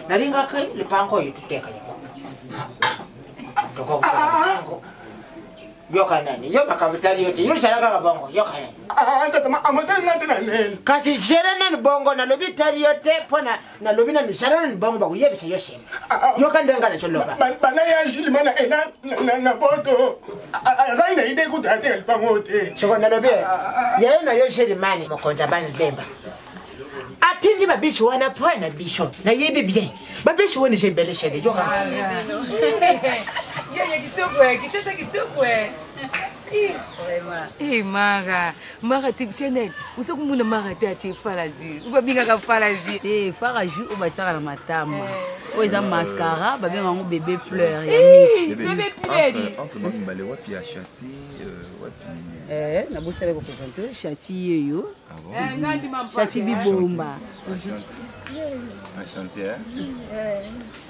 nalingaka lipango oyo toteka yango, tokokuta lipango. Yoka nani? Yo makambo tali yo te. Yo zala kaka bongo. Yoka nani? Tata amatali nga te na nene. Kasi zela nani bongo nalobi tali yo te mpo na nalobi nanu zala nani bongo bakuyebisa yo nsima. Yoka ndenge nga nazoloba. Bana ya Jules mana ena na poto. Azali na ide kutu ateka lipango te. Soko nalobi yaye na yo Jules Mani mokonzi ya bana Lemba. Atindi babisi wana mpo na biso nayebi bien babisi wana eza ebele sede yoka. Yeye kitoko eh, Kinshasa kitoko eh. Eh Mara, Mara te Chanel, oza komona Mara te atie falazi. Ou babengaka falazi. Eh faraji oyo batiaka na matama. Oyo eza mascara, babengaka yango bébé fleur ya miso. Bébé fleur. Entre bango mibale wapi ya Chati, wapi Eh, nabosala ko présenter Chati yeyo. Chati bibomba. Enchanté, hein?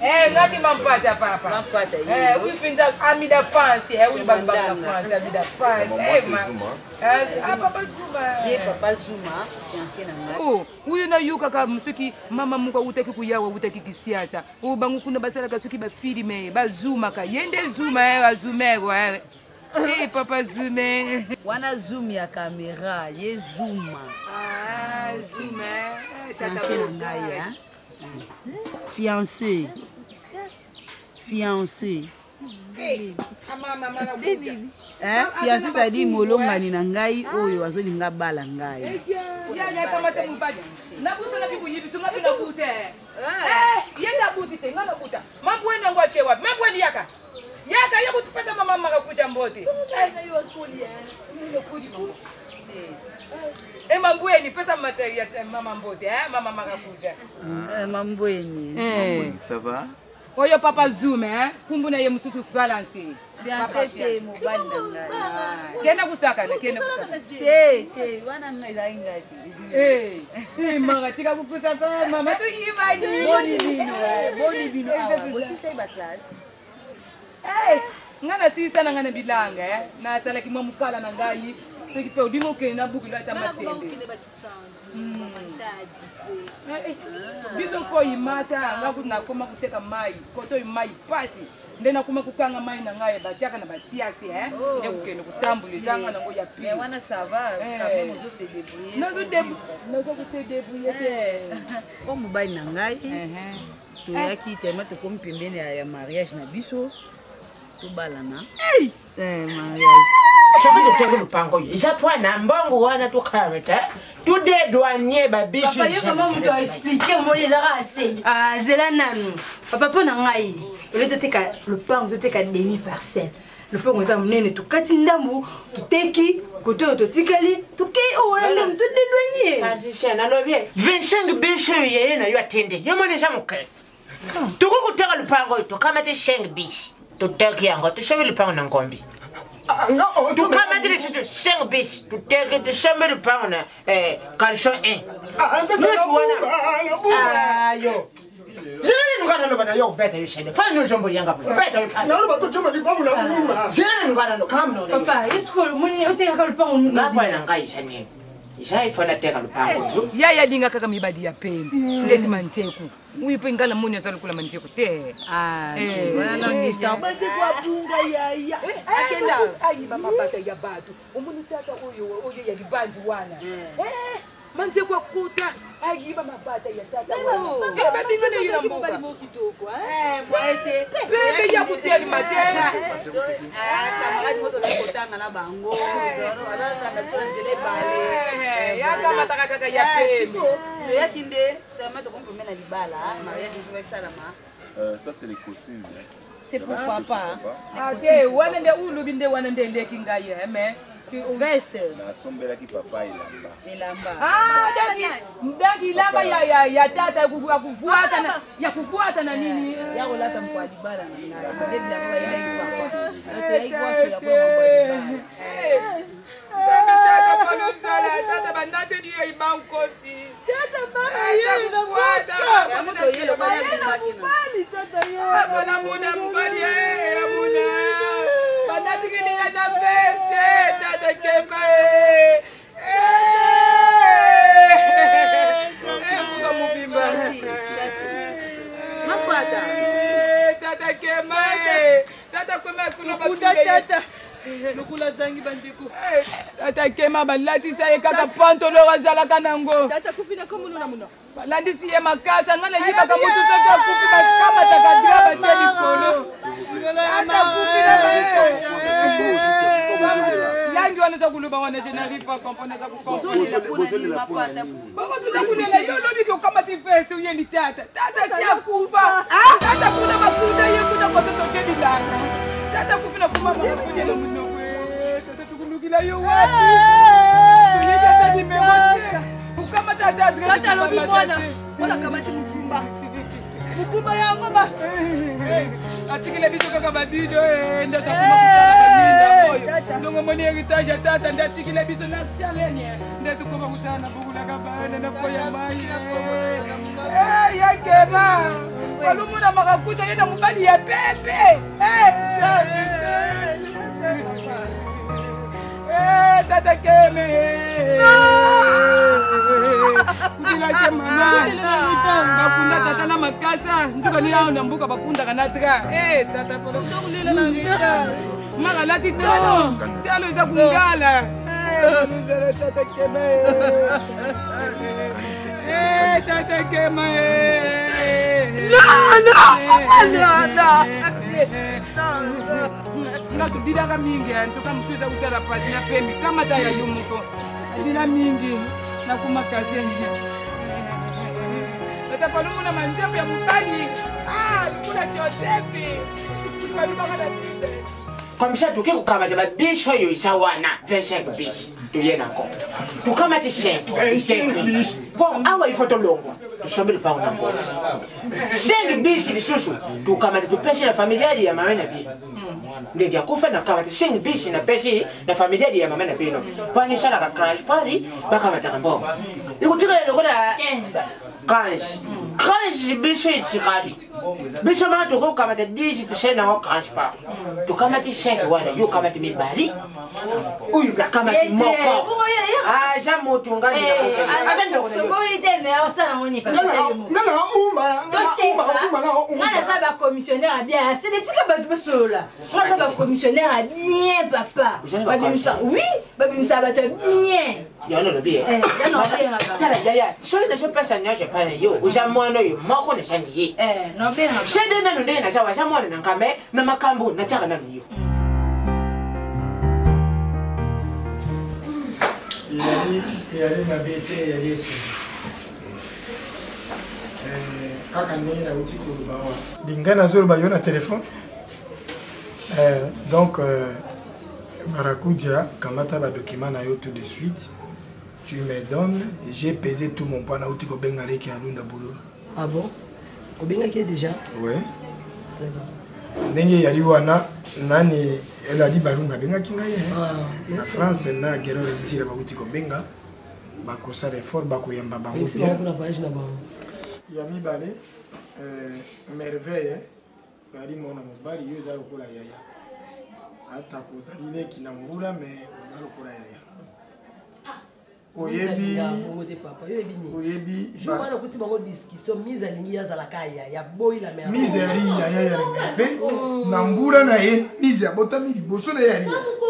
Eh, ngadi mampata papa. Mampata Eh, oui pinza ami da France, eh oui ba ba France, ami da France. Maman, Eh, c'est ma. Zuma. Eh, ah papa Zuma. Ye papa Zuma, fiancé na ngai. Oh, uyo nayokaka soki mama moko awutaki koyawa awutaki kisiasa oyo bango kuna basalaka soki bafilme bazumaka ye nde zuma eh, azumero eh. Eh, papa zume Wana zoom ya caméra, ye Zuma. Ah, zume eh, tata Fiancé na ngai, hein. Fiancé. Fiancé. Hein? Fiancé c'est-à-dire molongani na ngai oyo azolinga bala ngai. yakamata mobali nabusana bikuyibiso nga mpe nabuta ye nabuti te nga nabuta mabweni yango ake wapi mabweni yaka yaka ye kutupesa mama makakuja mbote e mambweni pesa mama mbote mama makakuja Mambweni. Ça va? Oyo papa zoom eh? Kumbu na ye mosusu falanse. Fiancé te mobali na ngai. Kende kusakana, kende kusakana. Te te wana ngai ezalaki ngai te. Eh, eh, mama tika kukusaka mama toyibani. Boni bino, eh, boni bino awa. Bosisai ba classe. Eh, nga nasilisa na ngai na bilanga eh. Nasalaki mwa mokala na ngai soki mpe olingi okende na bukilo ata matende. Biso fo imata nga kutu nakoma koteka mai koto oyo mai pasi nde nakoma kokanga mai na ngai batiaka na basiasi eh. Nde kokende kotambola ezanga nango ya Mais wana ça va, quand même ozo se débrouiller. Nazo kose débrouiller te. O mobali na ngai toyaki tellement tokomi pembeni ya mariage na biso tobalana. Eh, mariage. Soki toteki lupango oyo eza mpo na mbongo wana tokamata tudedwanye babiso. Papa, yo kama moto aexplike omoni ezaka ase. Ah, zela nanu papa mpo na ngai ole toteka lopango, toteka demi parcelle. Lopango eza monene, tokati ndambu, toteki kote oyo totikali, tokei oyo wana ndambu todedwanye. Patricia, nalobi 25 biso oyo yeye na yo atende yo moni eza moke. Tokoki koteka lupango oyo, tokamati 5 bis, toteki yango, tosombi lupango na ngombi. Tokamati lisusu 5 bis, toteki, tosombi lupango na caleçon 1 nyonso wana ayo. Zelani nukana loba na yo kubeta yo shede pa no zombo yanga beta yo. Naloba tochoma lipango na buma. Zelani nukana no kam no. Papa, yesuko omoni otekaka lopango. Ngapwa na ngai isa nini isa ifo nateka lupango. Yaya alinga kaka mibali ya pembe ndeti manteku uyu mpe ngai namoni aza lokola manteku te. Manteku abunga yaya. Akenda ayiba mabata ya bato. Omoni tata oyo oyo ya libandi wana. Eh, manteku akuta ayiba mabata ya tata wana. Eh, babima na ye na mboka pembe ya kotelema te. Camarade moko tozali kotanga na bango bazalanda biso na nzela ebale. Yakamataka kaka ya pembe. Toyaki nde tellement tokomi pembeni na libala mariage mosusu esalama. Ça, c'est les costumes. Hein. C'est pour papa. Ah, te wana nde ulubi nde wana nde eleki ngai eh, mais veste Nasombelaki papa elamba. Elamba. Ah, daki ilamba ya tata ya kuvuata na ya kuvuata na nini ya kolata mpo ya libala na ngai nde bilamba bayelaki papa. Toyaki kwasola mpona mambo ya libala. Nzambe tata panosala tata bandateli yo ibankosi namona mobali amona bandatikiliya na veste tata kemba mbuka mobimba tata kemba tata koma kuna. Lukunda tata. Tata kema balatisa ye kaka pantolor azalaka nango. Balandisi ye makasa ngai nayibaka motu soki akufi bakamataka dra batie likolo. Tata akufi na langi wana eza koloba wana je n'arrive pas à comprendre eza kocomprendre. Bongo toza kulela yo olobi ke okamati veste oyeli tata. Tata si akufa. Tata kuna bakunda ye kuna koto toke bilanga. Tata akufi na kuma makafunya na monoko. Tata tokolukila yo wapi? Toyebi ata nimero te. Okamata ata adresse. Tata alobi mwana. Mwana akamati mokumba. Mokumba yango ba. Atikela biso kaka babido nde atakoma kosala baminda oyo. Ndongo omoni heritage ya tata nde atikela biso na challenge. Nde tokoma kosala na bokulaka bana na po ya mai. Yakeba balumuna makakuta ye na mobali ya pepe. Tata keme kutila te mama bakunda tata na makasa nzoka nini awa na mboka bakundaka na dra tata maka alati talo talo eza kungala tata keme tata kema nga tobilaka mingi antuka motu eza kosala pasi na pembi kamata ya yo moko abila mingi nakumakasi tata palomona mandefu ya mobali lokola josefe balobaka na bible. Comme ça toke kokamata babiche oyo eza wana 25 biche toye nango tokamati 5 toteki po awa ifo tolongwa tosombi lopango na ngo 5 biche lisusu tokamata topesi na familiali ya mama na bino ndenge akufa nakamata 5 biche napesi na familiali ya mama na bino po wana esalaka crange pari bakamataka mbongo ekotikala lokola crange crange biso etikali biso mana tokokamata 10 tosali nango crange pa tokamati 5 wana yo okamati mibali oyo nakamati moko aza moto ngai aza ndeko na yo Nga naza bacommissionnaire ya bien asele tika bato basolola nga naza bacommissionnaire ya bien papa babimisa oui babimisa bato ya bien yango nalobi Eh, yango nabengaka. tala yaya soki nazopesa nyonso epai na yo oza mwana oyo moko nazangi ye sede nanu ndenge naza waza mwana na nga me na makambo natiaka nanu yo. Eyali eyali mabe te, eyali esengo. Eh, kaka ndenge nauti koloba awa linga nazoloba yo na telefone. Eh, donc Maracuja, kamata ba document na yo tout de suite. Tu me donnes, j'ai pesé tout mon poids nauti kobenga leki ya Lunda Bululu. Ah bon? Obengaki ye déjà? Oui. C'est bon. Ndenge eyali wana nani Eladi Balunga abengaki ngai eh. Na France na Gerard Nzira bauti kobenga bakosala effort bakoyamba bango Oyebisi bien. bango mpona voyage na bango. Ya mibale merveille ozali mwana mobali yo eza lokola yaya atako ozali leki na mbula me oza lokola yaya oyebi bongo te papa yo oyebi nini oyebi jour wana okuti bango discussion mise alingi ye azalaka yaya boyi la mère mise yali yaya ya merveille na mbula na ye mise abotami liboso na ye yali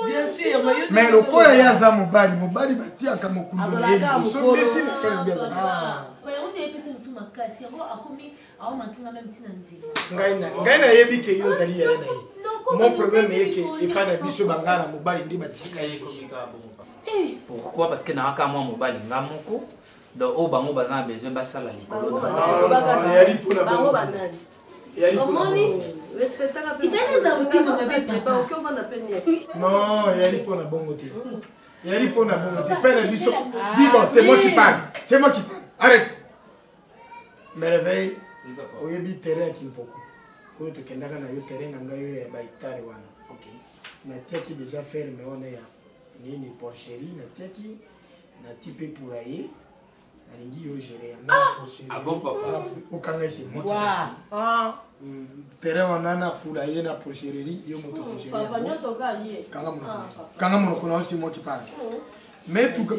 bien sûr mais yo mais lokola ye aza mobali mobali batiaka mokundo na ye Azalaka liboso mokolo. ndeti na kala azalaka yango nde epesa motu makasi yango akomi aomakinga meme ntina nzela. Ngai nayebi ke yo ozali yaya na ye. Mon problème eye ke epai na biso bangala na mobali nde batika ye liboso. Pourquoi? Parce que nayaka mwa mobali nga moko donc oyo bango baza na besoin basala likolo na Ah, eyali mpona bango bongo te. banani Eyali mpona omoni bongo te. respectaka mpe Ifale eza motema mabe, papa. oki ovanda mpe nieti Non, eyali mpona bongo te. Eyali mpona bongo te. Epai na biso dis bon, c'est moi qui parle. C'est moi qui parle. Arrête. Merveille, oyebi terrain ya Kimpoko oyo tokendaka na yo terrain na ngai oyo ya ba hectare wana. Natiaki déjà ferme wana ya nini porcherie natiaki nati mpe poulailler nalingi yo gérer yango na porcherie. Ah bon, papa? Okanga ese moki. Wa. Terrain wana na poulailler na porcherie yo moto okogérer papa yango. nyonso kaka ye Kanga monoko. Kanga monoko na yo c'est moi qui parle. Metuka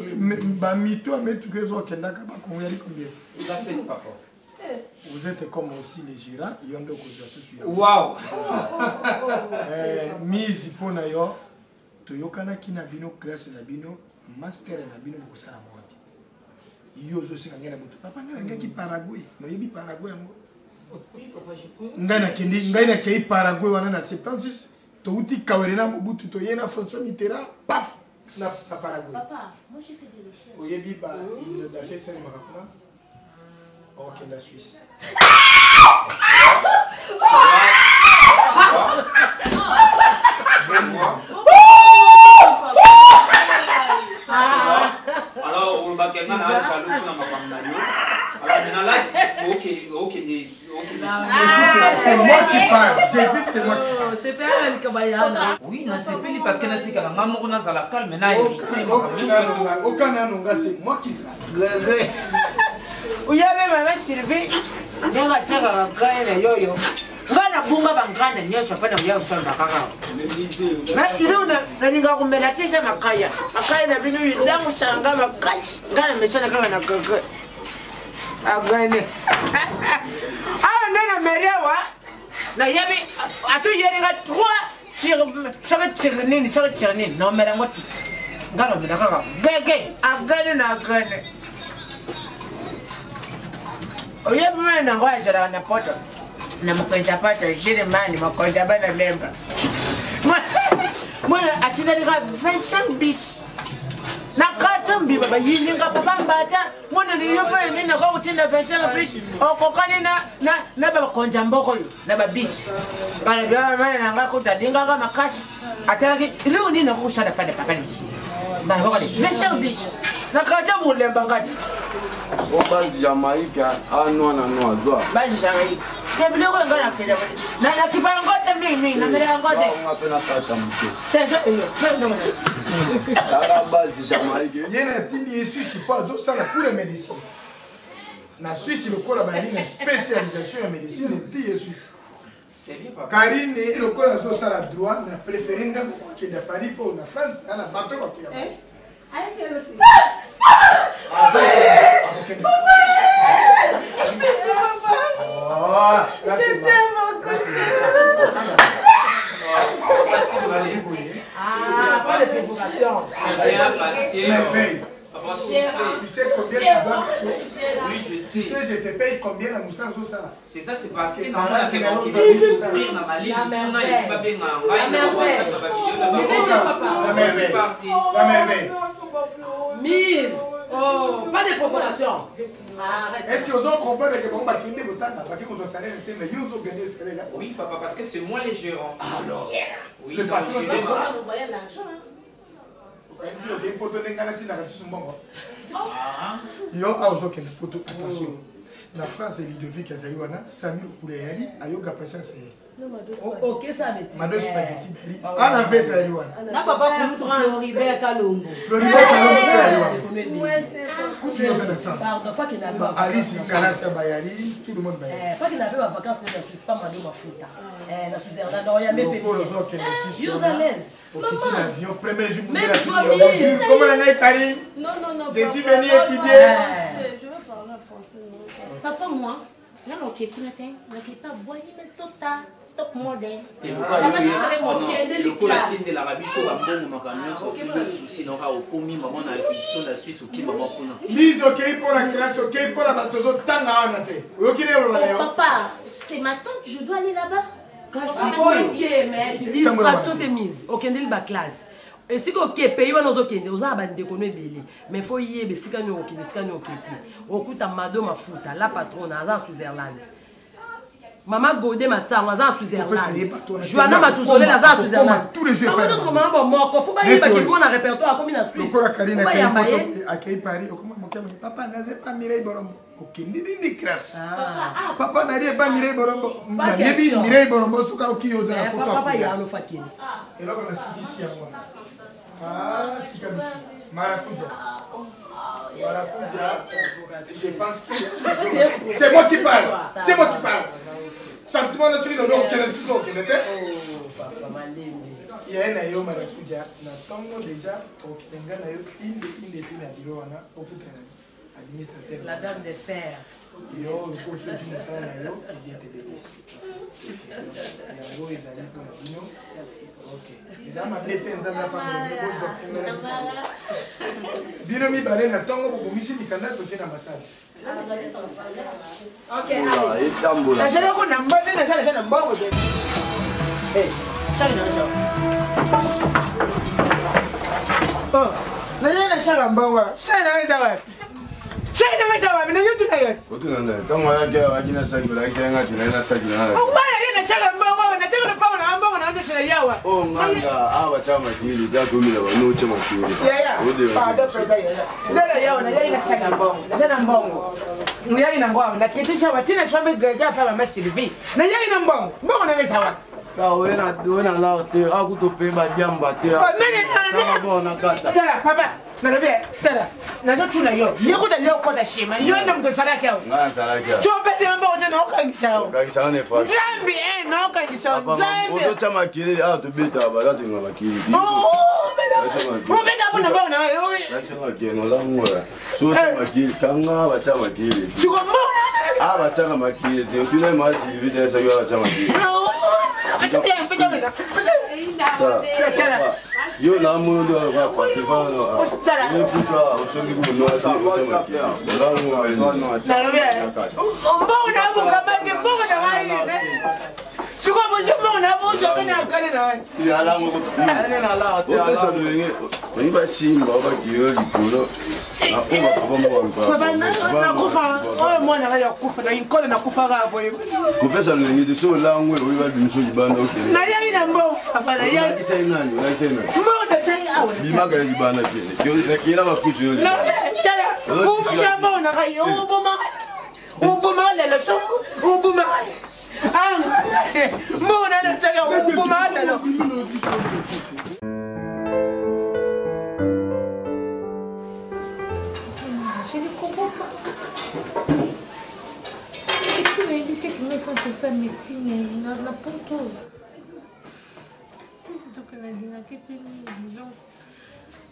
ba mito ya metuka ezokendaka bakongo yali combien? Eza sept, papa. Vous êtes comme aussi les gérants, yo nde okozwa susu ya. Wow. Mise mpo na yo Toyokanaki na bino classe na bino master na bino bokosala yango wapi? Yo ozosenga ngai na butu. Papa ngai nalingaki Paraguay. Noyebi Paraguay yango? Ngai nakendi ngai nakei Paraguay wana na 76 touti Kawere na Mobutu toye na François Mitterrand paf na, na Paraguay. Papa, moi j'ai fait des recherches. Oyebi ba inondation esalemaka kuna okenda Suisse. Alors, olobaka nga na jaloux mpona makambo na yo. Alors maintenant là, okende C'est moi qui parle. J'ai dit c'est moi qui parle. C'est pas likambo ya yana. Oui, nasepeli parce que natikala nga moko nazala calme na Okana nonga c'est moi qui parle. Uyabe mama Sylvie ndenge atekaka ngai na yoyo ngai nabunga banganda nyonso mpo na koya kosomba kaka ilo nalingaka komela te eza makaya makaya na bino elangusaka ngai makasi ngai na mesana kaka na gege agane awa nde na meri awa nayebi atoyelinga 3 soki tire nini soki tire nini naomela yango te ngai naomela kaka gege agane na agane oyebi mwana nango azalaka na poto na mokonzi ya poto jilemani mokonzi ya bana lemba mwana atindali ka 25 bis na kata mbiba bayilinga papa mbata mwana niyo mpona nini nakoki kotinda 25 bis okokani na bakonzi ya mboka oyo na babisi balobi mwana na ngai kuta alingaka makasi atalaki eloko nini nakoki kosala pale papa nini mbala moko 25 bis na kata bolemba ngati o base jamaïque anwa na nwa zwa base jamaïque te biloko enga nakende nakipa yango te mingimingi namela yango te nga mpe nakata moke te tala base jamaïque ye natindi ye suisse mpo azosala pour ya médecine na suisse lokola bayali na spécialisation ya médecine eti ye suisse Karine lokola azosala droit na préféré nga kokende Paris mpo na France na bato bakoya Ah, pas de provocation. Merveille. Tu sais combien tu dois Oui, je sais. Tu sais, je te paye combien la moustache ça C'est ça, c'est parce que normalement, c'est moi qui vais souffrir dans ma ligne. On a eu pas bien La merveille. La merveille. La merveille. Mise. Oh, pas de provocation. Arrête. Est-ce que vous comprenez que bon, bah, qui n'est pas bah, qui vous salaire, mais vous avez gagné salaire là? Oui, papa, parce que c'est moi les gérants. Alors. Oui, le patron, c'est c'est moi. Ça m'envoyait l'argent. Hein. okanisi okei poto ndenge ngai natindaka lisusu mbongo yo awa ozokende poto attention na france ludovic azali wana sami lokula eyali ayoka patience eyali mado spaghetti bayali ana veta eyali wana Na papa kulutu Floribert Kalombo. Floribert Kalombo eyali wana kutu eza na sens Pardon, faki na Ba alice kalasa bayali tout le monde bayali Faki na pe ba vacances na Suisse pas mado mafuta. Eh na Switzerland donc ya mepe. Lokolo ozokende Suisse Yo wana. à l'aise. okiti na avion premier jour Même bundela toi, fini, Miss. bonjour comment na ngai Karine Non, non, non. Je suis papa, venu non, non, étudier. Je veux parler en français. non. Papa, moi, non, ok, kuna te, nakepa bwani me tota top model. Papa, je serai mon lokola atindelaka biso bambongo makambo nyonso okimi susi noka okomi mama na biso na suisse oki mama kuna Lise okei mpo na classe okei mpo na bato ozotanga wana te oyoki nde oloba na Oh, yo papa, c'est ma tante, je dois aller là-bas. Oke, mais distraction te mise okendeli baklasse esika oke pays wana ozokende oza na bandeko no ebele mais fo yeba esika nini okokende esika nini okete okuta mado mafuta la patrona aza na switzerland mama gode matango aza na switzerland joana matuzolela aza na switzerland tous les jours bango nyonso mama bomoko fo bayeba ke mona répertoire akomi na suisse lokola karine Fo bayamba ye akei paris okoma moke moke papa naze pa mireille bolombo okende nini classe papa nali epa mireille bolombo Pas nayebi question. mireille bolombo soki oki yo oza na Eh, poto papa akoya yano fakende eloko nasukisi yango wana Ah, tika biso marakuja marakuja je pense que c'est moi qui parle c'est moi qui parle sentiment na soki naodo okende lisusu okende te yaye na yo marakuja na ntongo déjà tokokende ngai na yo inde inde te na biro wana okutana. Administrateur. La dame de fer. Yo okosi oti mosala na yo, que Dieu te bénisse. Yango ezali mpo na bino. Ok. Eza mabe te Nzambe apambola bino bozwa kimia. Bino mibale na ntongo bobongisi mikanda toke na ambassade. Etambola. Nazali ko na mbongo, nazali na mbongo te. Eh, sali na ngai. Oh, nazali na sala mbongo. Sali na ngai sawa. Sali na ngai sawa, na yotu na yo. Otuna ngai, ntango ayaki awa ayaki na saki, olakisa ye ngai tuna ye na saki na ngai. Ongwana ye na sala mbongo, na teka lopango na mbongo na ngai na yawa. Oh nganga, awa tya makili, tya komela bano otya makili. Yaya, pardon président yaya. Ndela yawa na yai na sala mbongo, na sala mbongo. Yai na ngwa, na kitisha watina shombe gaga fa mama Sylvie. Na yai na mbongo, mbongo na ngai sawa. Oye na lar te, akuto pe badiamba te. Tala bon na kata. Tala papa, nalobi tala nazotuna yo ye kuta yo okota nsima yo nde moto osalaki awa Ngai nasalaki awa. so opesi yo mbongo te naokangisa yo Okangisa nga na efrasi. nzambe e naokangisa yo nzambe Ozotya makelele awa tobeta baza tolinga makili. obeta mpona mbongo na yo kanga batya makili a batyaka makili te otuna ye maa sylvie te soki batya makili yo na mono nde ekuta osombi kunoa mbongo na bokamate mbongo na ngai sikoyo bozwi mbongo na bozwa mpe na kale na ngai opesa loyenge olingi basimba bakiyo likolo na oyo bapapa moko nakufa oyo mwana ngai yakufa na nkolo nakufaka boye kopesa loyenge te so olangwe oyo babimiso libanda okende nayaki na mbongo papa nayaki nani olakisai nani mbongo tatiaki awa bimaka ya libanda kende nakeyela bakutu yo tala oboma mbongo na ngai oboma oboma lelo so oboma mbongo na natiaka oboma lelo. Je ne comprends pas. Et puis, nayebisi eke ngai fa tosala médecine na poto. Mpesi toke nalingaki mpe mingi donc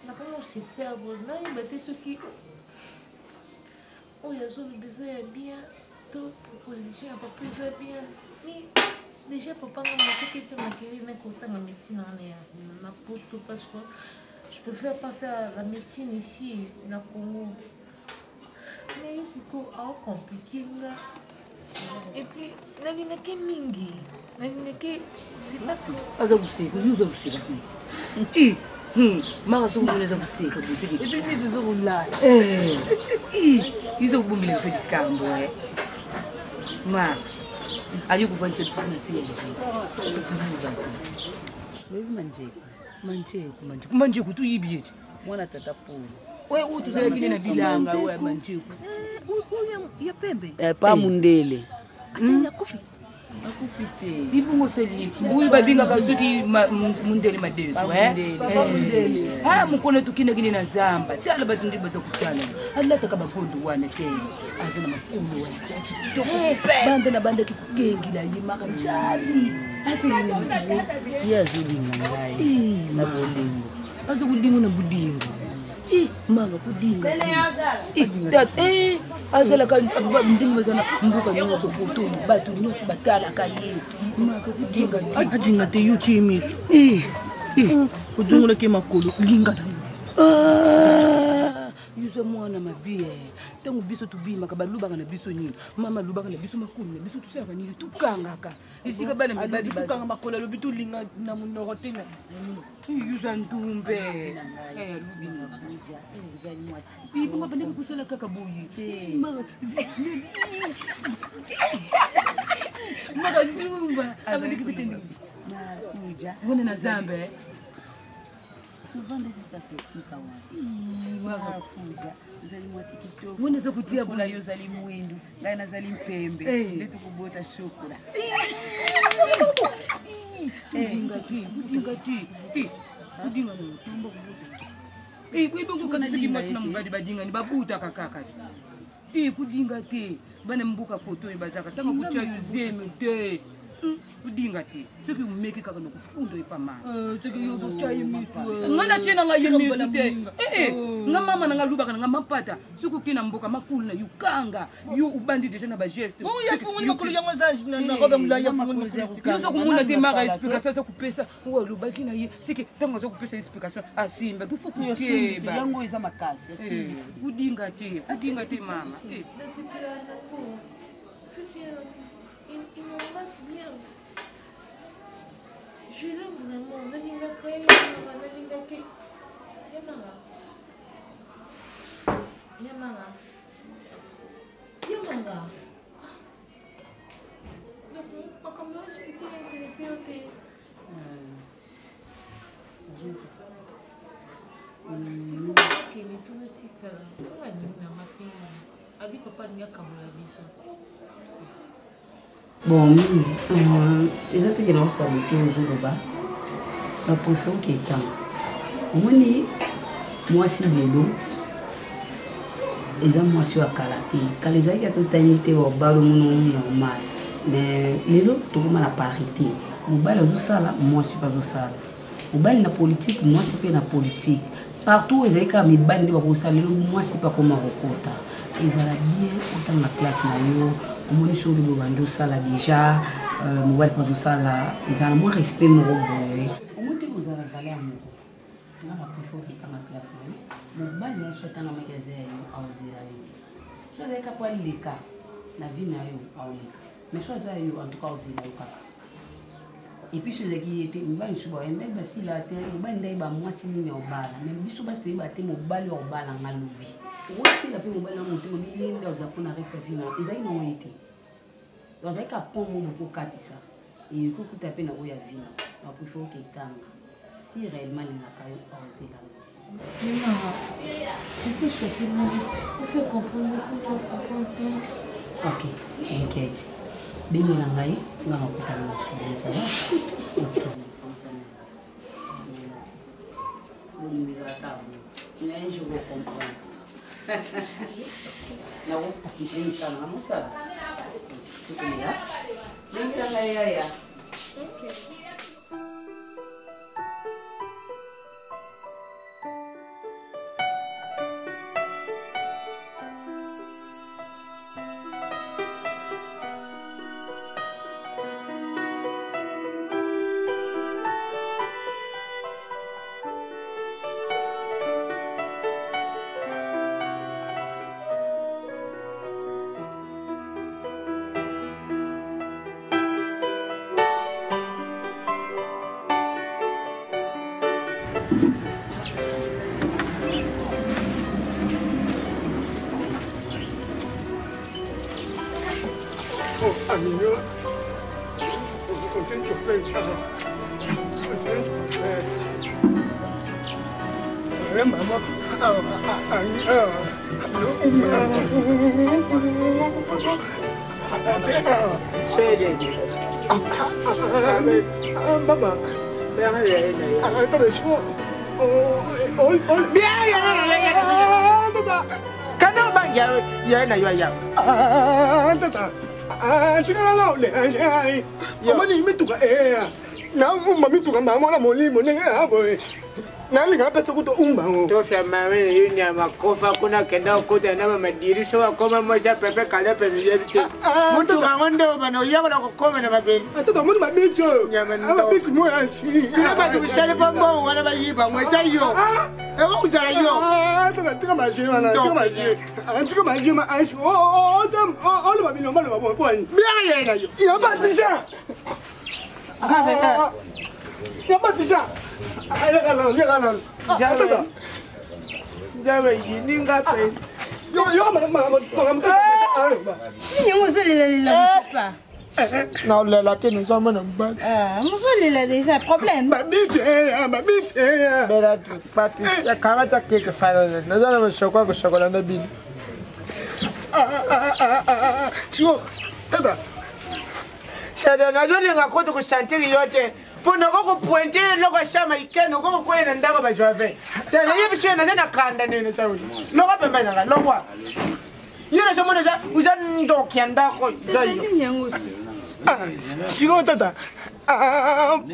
nakoma ose perdre nayeba te soki oyo azoloba eza ya bien to proposition ya papa eza bien mais déjà papa nga matiki mpe makelele na kotanga médecine wana ya na poto parce que je préfère pas faire la médecine ici na Congo mais ye sikoyo aocomplike nga et puis nalingaki mingi nalingaki c'est parce que aza koseka ozo oza koseka maka soki omoni aza koseka bosekeepi eza kolala iza kobombela biso likambo ma aye kovandisa biso kuna se ya nzete bato oyebi manjeku manjeku manjeku manjeku tuyibi ete mwana tata polo oyo oyo tozalaki nde na bilanga oyo ya manjeku ya pembe pa mundele akufi akufi te ibongo seli oyo babengaka soki mundele madeso mokolo tokendaki nde na zamba tala bato nde baza kotala alataka bagondo wana te aza na makolo wana kitoko banda na bandaki kokengela ye maka nzali ye azolinga ngai na bolingo aza kolingo na bolingo manga kodinga azalaka ndenge baza na mboka nyonso poto bato nyonso batalaka ye manga kodinga adinga te yo tie miki odongolaki makolo linga na yo yoza mwana mabe ntango biso tobimaka balobaka na biso nini mama alobaka na biso makolo na biso tosalaka nini tokangaka esika bana mibali tokanga makolo alobi tolinga na monoko te na yuza ndumbe ibongo bandeki kosala kaka boye maka ndumba abandeki kotende wana na zambe tovandaki kaka esika wana kuja ozali mwasi kitoko wana eza kotia bola yo ozali mwindu ngai nazali mpembe nde tokobota shokola kudinga te kudinga te kudinga na motumba kobota ibongo soki mwasi na mobali badingani babutaka kaka te kudinga te bana mboka koto oyo bazalaka ntango kotya yo zemi te. Odinga te soki omeki kaka nakofunda epa mama nga natie na ngai ye misu te ee nga mama na nga alubaka na nga mapata soki oke na mboka makulu na yo kanga yo obandi deja na bageste yoza komona te mara explication aza kopesa oyo alobaki na ye seke ntango aza kopesa explication asimba il faut kokeba yango eza makasi odinga te odinga te mama. Il m'embrasse bien. Je l'aime vraiment. Nalingaka ye, nalingaka ye. Yamanga. Yamanga. Yamanga. Donc, makambo oyo expliquer intéressé yo te. Sikokende tuna tikala. Nga nini nanga mpe abi papa alingi akabola biso. Bon mise euh, eza teke na osabote ozoloba na préfère oke etanga omoni mwasi lelo eza mwasi oyo ya kala te kala ezalaki ata otangi te obalo mono normal mais lelo tokoma na parité mobali azosala mwasi mpe azosala mobali na politike mwasi mpe na politike partout ezali kaka mibali nde bakosala lelo mwasi mpe akoma kokota ezala bien otanga classe na yo omoni soki olobi obandi osala déjà euh, mobali mpe azosala ezala mwa respect moko boye omoni te kozala valeur moko nga na préfère oketanga classe na yo mobali nyonso atangamaki aza ya yo aozela yo so azali kaka po aleka na vie na yo aoleka mais so aza yo en tout cas ozela yo kaka epuis so ezalaki ye te mibali mosusu baye mibali basila te mobali nde ayeba mwasi nini ya obala mais biso basi toyeba te mobali ya obala nga lobi okotiela mpe mobali na motema biye nde oza mpona reste vie na ezalaki nango ye te azalaki ka pont mo bokokatisa ekoki okuta mpe na oyo ya vina baprefere oketanga si réellement alingaka yo ozela Ok, t'inquiète. Bengela ngai, nga nakutana na sujet, ça va? Ok. Bolingo ezalaka bongo. Mais un jour ocomprendre. Nakocontinue mosala na mosala. Tokomela. Bengela ngai yaya. Ok. Oh, amigo. Continue to play. Kana obangi yaye na yo ayawa omoni mituka naumba mituka mbamona molimo ndenge aboye nalinga apesa kuto umba ngo tofya mame yo nyama kofa kuna kenda okota na madirisho akoma mwasha pepe kalepe miyebi te mutuka yango nde obana oyekola kokoma na mabele atata omoni mabeti oyo mabeti moyo ansi bino bato bosali mpo mbongo wana bayiba ngo eza yo ekokozala yo tata tika maje wana tika maje tika maje ma ansi oloba bilomba loba bo poni biaka ye na yo yabatija yabatija tata Nini yango ozolelalela papa? Naolela te naza mwana mobali. Mozolela déjà problème. Bela Patricia kamata keke falele naza na masoko ya kosokola na bino. Siko tata Shada nazolinga kutu kosantiri yo te mpo nako kopointe eloko ya shama ikene oko kokwea na ndako bajoave te nayebi soki naza na kanda nene sauli loko pembeni nanga lokwa yo nazomona oza ndoki ya ndako eza yo. Sikoyo tata,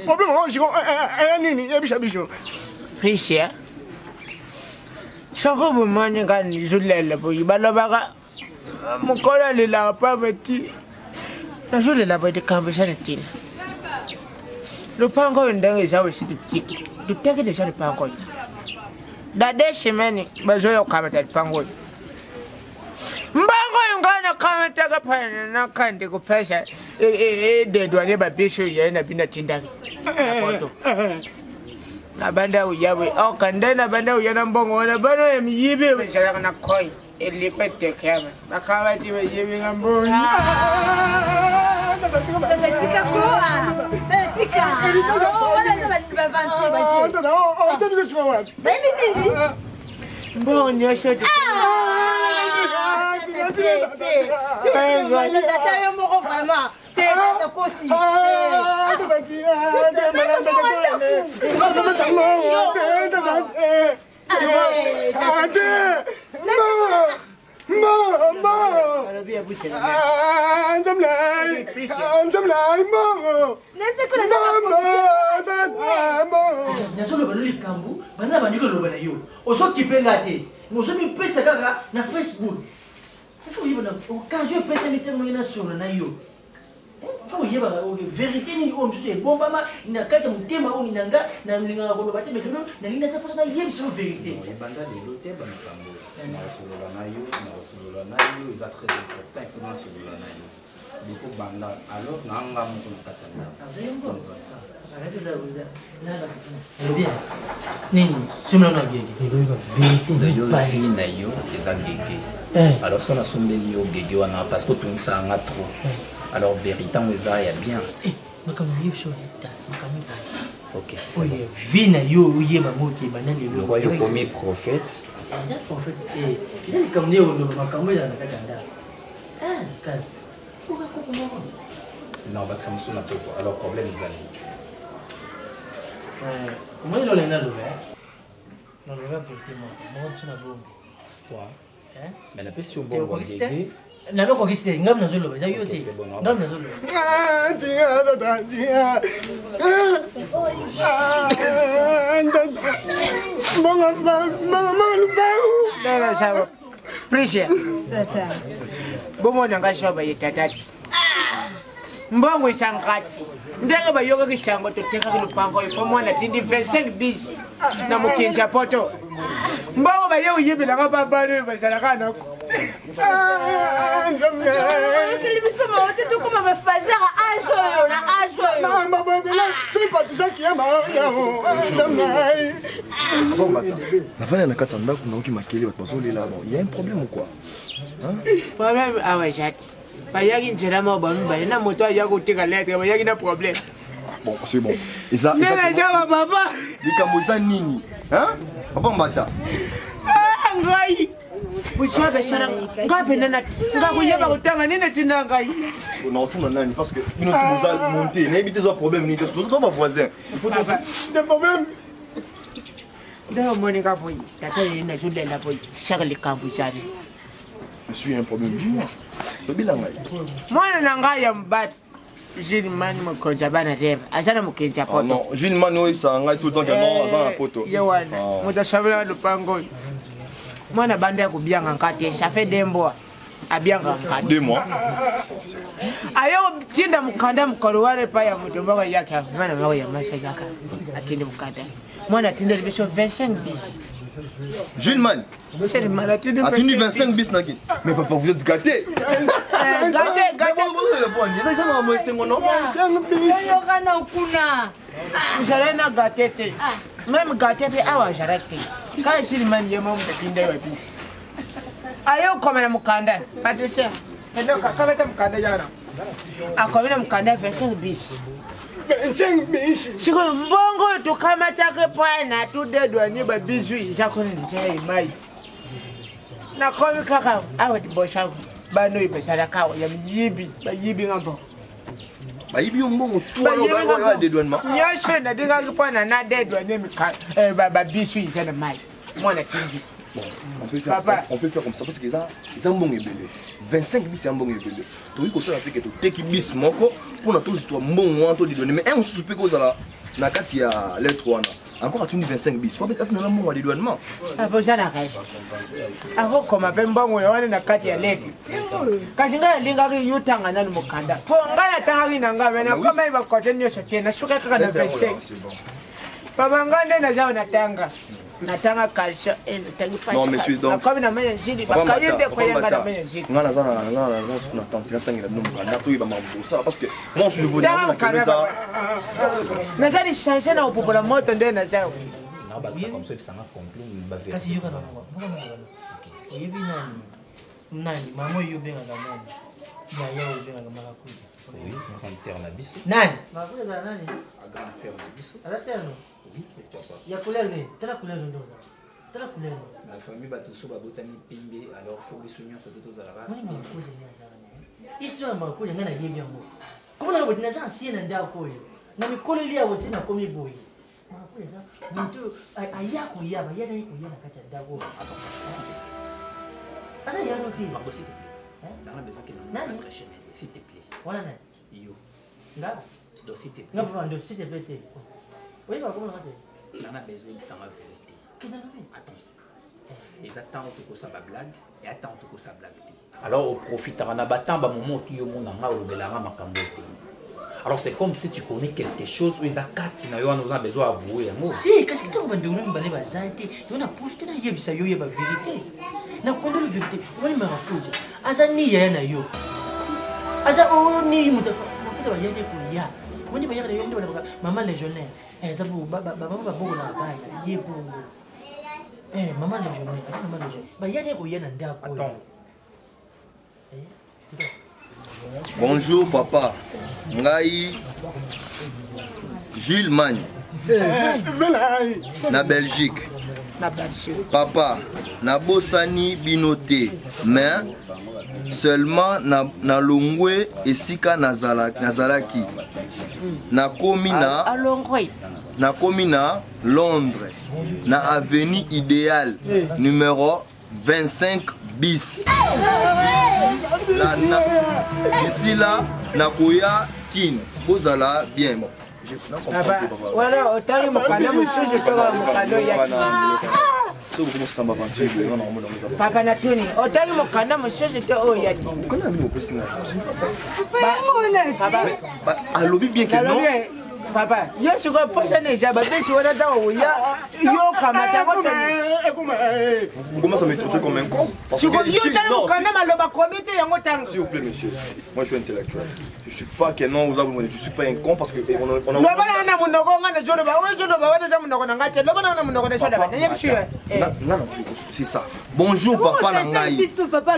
problème yango sikoyo eya nini? Yebisa biso. Prisia, soko bomoni nga nazolela boye, balobaka mokolo alelaka pamba ti nazolela boye, likambo eza na ntina. Lopango oyo ndenge eza osi totiki, toteki deja lopango oyo da deux semaines, bazoya kokamata lopango oyo. Mbongo oyo ngai nakamataka pana nakandi kopesa ededwane babiso ye na bino atindaki na poto nabanda koya boye oka nde nabanda koya na mbongo wana bana ya miyibi ezalaka na koi eliko etekema bakabati bayibi nga mbongo. Tika ko tika wana eza bavanti bayebi nini. Mbongo nyonso tata yo moko vraiment te tokosi. Nazoloba no likambo banda bandi koloba na yo, ozokipe nga te, ozomipesa kaka na Facebook. Ifo oyeba na occasion epesami ntango ndenge nasolola na yo, fo oyebaka verité nini oyo mosusu ebombama na kati ya motema oyo na nga nalingaka koloba te. Mais lelo nalingi naza mposa nayebisa yo vérité. Ebanda lelo te, bamakambo nakosolola na yo, nakosolola na yo eza très important. Il faut nasolola na yo deko banda alors na nga moko na kati ya ndako. Nini sono na gege? Vie na yo eza gege. Alors so nasombeli yo gege wana parce que otungisaka nga trop. Alors vérité yango eza ya bien. Makambo oyebi so ta makambo mibale. Ok. Oyo vie na yo oyeba ngo ke banda lelo. Lokwa yo okomi prophète. Eza prophète te, eza likambo nde oloba, makambo ezala na kati ya ndako. Kala oka koko moko. Non, bakisa mosusu na toko. Alors problème ezali? Omoni lola naloba naloba vérité moko moko biso na bombi. Mais napesi yo mbongo ya gege. Nalokokisi te, ngai nazoloba eza yo te, ngai nazoloba. Prisia, bomona ngai soba ye tata ti mbongo esangati ndenge bayokaki sango totekaki lopango oyo mpo mwana atindi 25 bis na mokonzi ya poto. Mbongo baye koyebelaka babana oyo bazalaka nako. Oyokeli biso mawa te, tokoma bafazara age oyo na age oyo. Bon, bata nafandi na kati ya ndako, nayoki makele, bato bazolela. Bon, il y a un problème ou quoi, hein? Problème awa eza te, bayaki nzela moko bamibale na moto aya koteka lettre, bayaki na problème. Bon, c'est bon, eza nde naza bapapa. Likambo eza nini, hein, papa Mbata? Ngai busobe esala nga pena nga koyeba kotanga nini etinda ngai. Na otuna nani? Parce que bino tu boza monte, nayebi te eza problème nini. Toza bavoisin, il faut te problème nde omonika boye tata yei nazolela boye chaque likambo ezali. Monsieur, il y a un problème, dis-moi, lobela ngai. Mwana na ngai ya mobali Jules Mani, mokonzi ya bana reve, aza na mokonzi ya Ah, non, poto. Jules Mani oyo esaka ngai tout le temps ke non, aza na poto. Ye wana moto asabelaka lopango oyo. Mwana banda ya kobianga nga te, ça fait 2 mois abianga nga te. 2 mois. Aye kotinda mokanda mokolo wana epai ya moto moko yaka, mwana moko ya mwasi yaka atindi mokanda. Mwana atindeli biso 25 bis. Jules Mani Jules Mani atindi atindi 25 bis naki. Mais papa, vous êtes gâté. Gâté, gâté. Eza eza makambo esengo, non? Oyoka na kuna. Ezalaki na gâté te, même gâté mpe awa azalaki te. Kaka Jules Mani ye mo moto atinda ye babisi. Aye okomela mokanda, Patricia kabeta mokanda yana, akomi na mokanda 25 bis. 25 bis. Sikoyo mbongo oyo tokamataka epai na tudedwani babizu eza kuna nzela emai. Nakomi kaka awa liboso bana oyo bazalaka awa ya miyibi, bayibi nga mbongo. Bayibi yo mbongo to ya dédouanement? Nyonso nadingaki mpo na nadedwane babisu eza na mai. Mwana tindi. Bon, on peut faire, Papa. on peut faire comme ça parce que eza eza mbongo ebele 25 bis ya mbongo ebele tokoki kosala mpe ke toteki bis moko mpona tozwa mbongo wana todidone mais un mosusu mpe kozala na kati ya lettre wana encore atuni 25 bis faut atina na mbongo ya dédouanement. Papa, oza na raison. Akokoma mpe mbongo wana na kati ya lete. Kasi ngai nalingaki yo tanga nanu mokanda. Mpo ngai natangaki na ngai, me nakomaki bakote nyonso te, nasukaki kaka na 25. Papa, ngai nde naza natanga. Natanga calcium, eh, natangi Non, monsieur, donc- nakomi na mai ya nzili, Papa bakaye Mbata, nde Papa koyanga na Mbata, mai ya nzili. nga naza na nga naza na tante natangela bino mokanda toyeba makambo kosala parce que moi aussi je vous Tanga namona mokanda, eza naza lichange na kopopola moto nde naza. Naobakisa comme ça ebisanga complet. Kasi yoka na moko moko moko oyebi nani nani mama oyo obengaka nani yaya oyo obengaka marakuja. Oui, grande sœur na biso. Nani marakuja azala nani? Grande sœur na biso. Aza sœur no? Oui, pourquoi pas. Ya couleur nini? Tala couleur nde ozala, tala couleur no. Na famille bato so babotami pembe, alors fo biso nyonso to tozalaka. Moni marakuja nde azala na ye histoire ya marakuja ngai nayebi yango komona boye naza ancien na ndako oyo na mikoleli yawo ti nakomi boye. Marakuja eza moto oyo aya koya bayaki koya na kati ya ndako oyo aza yano te. Margot, s'il te plaît. Nanga besoin que Nani? na chemin, s'il te plaît. Wana nani? Yo. Nga? Donc s'il te plaît. Nga papa ndo s'il te plaît te. Oyeba komona te. Nanga besoin ebisanga vérité. Qu'est-ce que Attends. Eza ntango tokosa bablague, eya ntango tokosa blague te. Alors oprofitaka na batemps bamoment oki yo mona nga olobelaka makambo te. Alors c'est comme si tu connais quelque chose oyo eza kati na yo wana oza na besoin avoue yango. Si, kasi ntango bandeko na mibale baza te, yo na profite nayebisa yo oyeba vérité. Nakondoli vérité, omoni marakuja aza ni yaya na yo, aza oyo ni moto makuta bayaki koya, omoni bayaka na yo nde balobaka mama légionnaire. Eh, eza bo bamama babokolaka bana ye bongo. Eh, mama légionnaire aza mama légionnaire, bayaki koya na ndako oyo. Bonjour papa, ngai Jules Magne na Belgique. Na Belgique. Papa, nabosani bino te, mais seulement na nalongwe esika nazalaki. Nakomi na Alongwe. Nakomi na Londres, na avenue Idéal numéro 25 bis. La, na, d'ici là, nakoya Kin. Bozala bien. Bon, je na comprends Papa, te, papa. wana otangi mokanda mosusu to mokanda oyaki. Soki okomosamba aventure boye, nga na omona yango eza Papa, natuni otangi mokanda mosusu to oyo oyaki. Mokanda na nini opesi ngai? Je ne pas ça. Papa, Ba- alobi bien que non. nalobi eh, papa, yo sikoyo posa na eza babesi wana ntango oya yokamata. Vous commencez à me traiter comme un con. Parce que Sikoyo yo ici, tali non, mokanda maloba komi te yango tanga. S'il vous plaît, monsieur, moi je suis intellectuel. Je suis pas qu'un non, vous avez, je suis pas un con parce que on a, on a. Loba na na monoko nga na zoloba oyo zoloba wana eza monoko na ngai te, loba na na monoko na zoloba nayebisi yo. Non, non, non, c'est ça. Bonjour papa na ngai.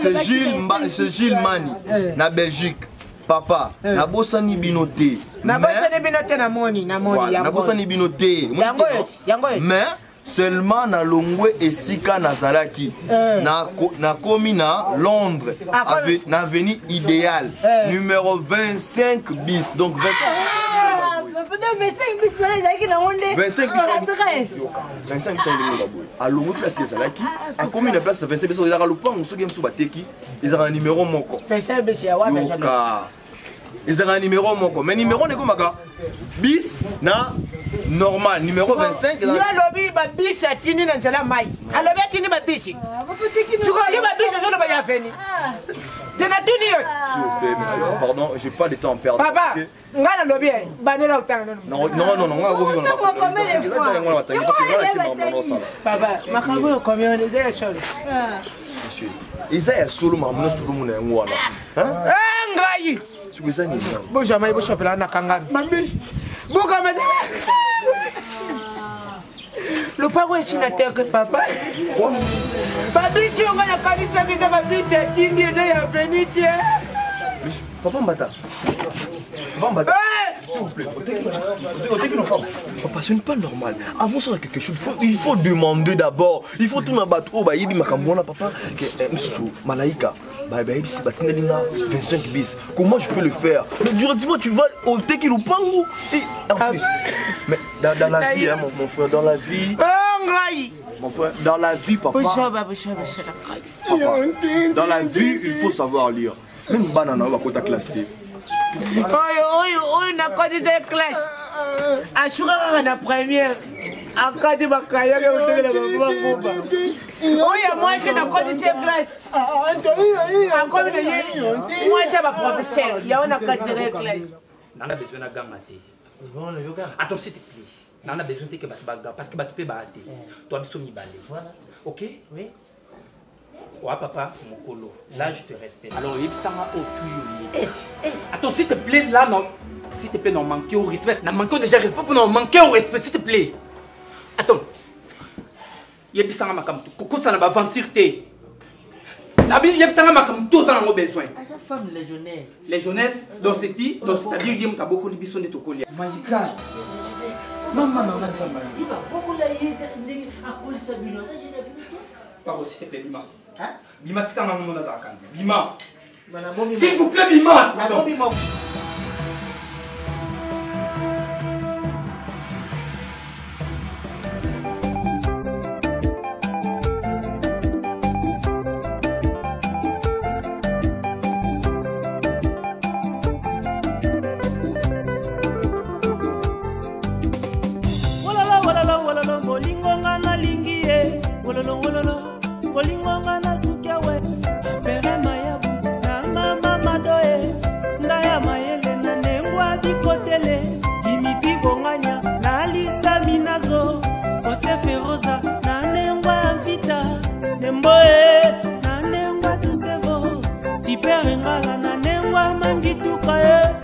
C'est Gilles, c'est Gilles Mani, na Belgique. Papa, nabosani bino te. Nabosani bino te, namoni namoni Voilà, yango. nabosani bino te. Yango oyo ti, yango oyo. Mais seulement nalongwe esika nazalaki. Nakomi na Londres, na avenue Idéal, numéro 25 bis. Donc 25 25 bis wana ezalaki nango nde 25 bis. adresse. 25 bis ndenge oyo boye. Alongwe place ezalaki, akomi na place 25 bis ezalaka lopango soki mosusu bateki, ezalaka na numéro moko. 25 bis ya wapi? Yoka. Ezalaka na numéro moko, mais numéro wana ekomaka bis na normal numéro 25 Yo ezalaka alobi babisi atindi na nzela mai, alobi atindi babisi, sikoyo yo babisi ozoloba ya veni te, natuni yo. S'il vous plaît, monsieur, pardon, j'ai pas de temps à perdre. Papa, Parce que- ngai nalobi e bandela otanga nano. Non, non, non, non, nga akoki kona parce que eza yango wana batangi, parce que nga naki makambo na osala. Papa, makambo oyo komi wana eza ya solo. Monsieur, eza ya solo makambo nyonso tozomona yango wana. Hein? Eh, ngai Soki eza nini yango? Bozwa mai bosopela na kangami babisi bokama te lopango esina teke papa. Babisi oyo ngai nakanisaki eza babisi atindi eza ya veni te. Monsieur, Papa Mbata. Papa Mbata. S'il vous plaît, oteki lopango. Papa, ce n'est pas normal. Avant ça, quelque chose, il faut demander d'abord. Il faut tout bato oyo bayebi makambo wana, papa. Que, eh, mosusu, Malaika, bayebisi batindeli nga 25 bis. Comment je peux le faire? Mais directement, tu vas oteki lopango. Et en plus, mais dans la vie, hein, mon frère, dans la vie. Oh, ngai. Mon frère, dans la vie, papa. Bozoba, bozoba, bozoba. Papa, dans la vie, il faut savoir lire. Même bana na bakota classe te. Oyo, oyo, oyo nakotisa ye classe. Asuka kaka na première. Akati bakayaka kotekela bango. Oyo ya mwasi nakotisa ye classe. Akomi na ye mwasi ya baprofesseur. Yango nakotisa ye classe. Nana besoin na ganga te. Attends, s'il te plaît. Nana besoin te que bato baga parce que bato mpe baa te. Toi biso mibale. Ok? Oui. Ouais, papa, mokolo. Là, je te respecte. Alors, yebisanga oyo tu Attends, s'il te plaît, là, non. S'il te plaît, non, manquer au respect. Non, manquer déjà respect pour non manquer au respect, s'il te plaît. Attends. Yebisanga makambo. Kokosana ba aventure te. Nabi yebisanga makambo to za nango besoin. Aza femme légionnaire. Légionnaire, donc c'est dit, donc c'est-à-dire ye moto abokoli biso nde tokolia. Magical. Mama na nga nzambe. Ye babokola ye ndenge akolisa bino aza ye na bino te. Pardon, s'il te plaît, bima. Bima tika nga mona azalaka nde. Bima. S'il S'il vous plaît, bima. Pardon. Wololo, wololo, wololo, bolingo nga nalingi ye. Wololo, wololo, bolingo nga nasuki awe. Pere mayabu na mama madoe. Ndaya mayele na nengwa bikotele. Dimitri bonganya na Lisa Minazo. Kote Feroza na nengwa Mvita. Nemboe na nengwa Tusevo. Super Ngala na nengwa Mangituka ye.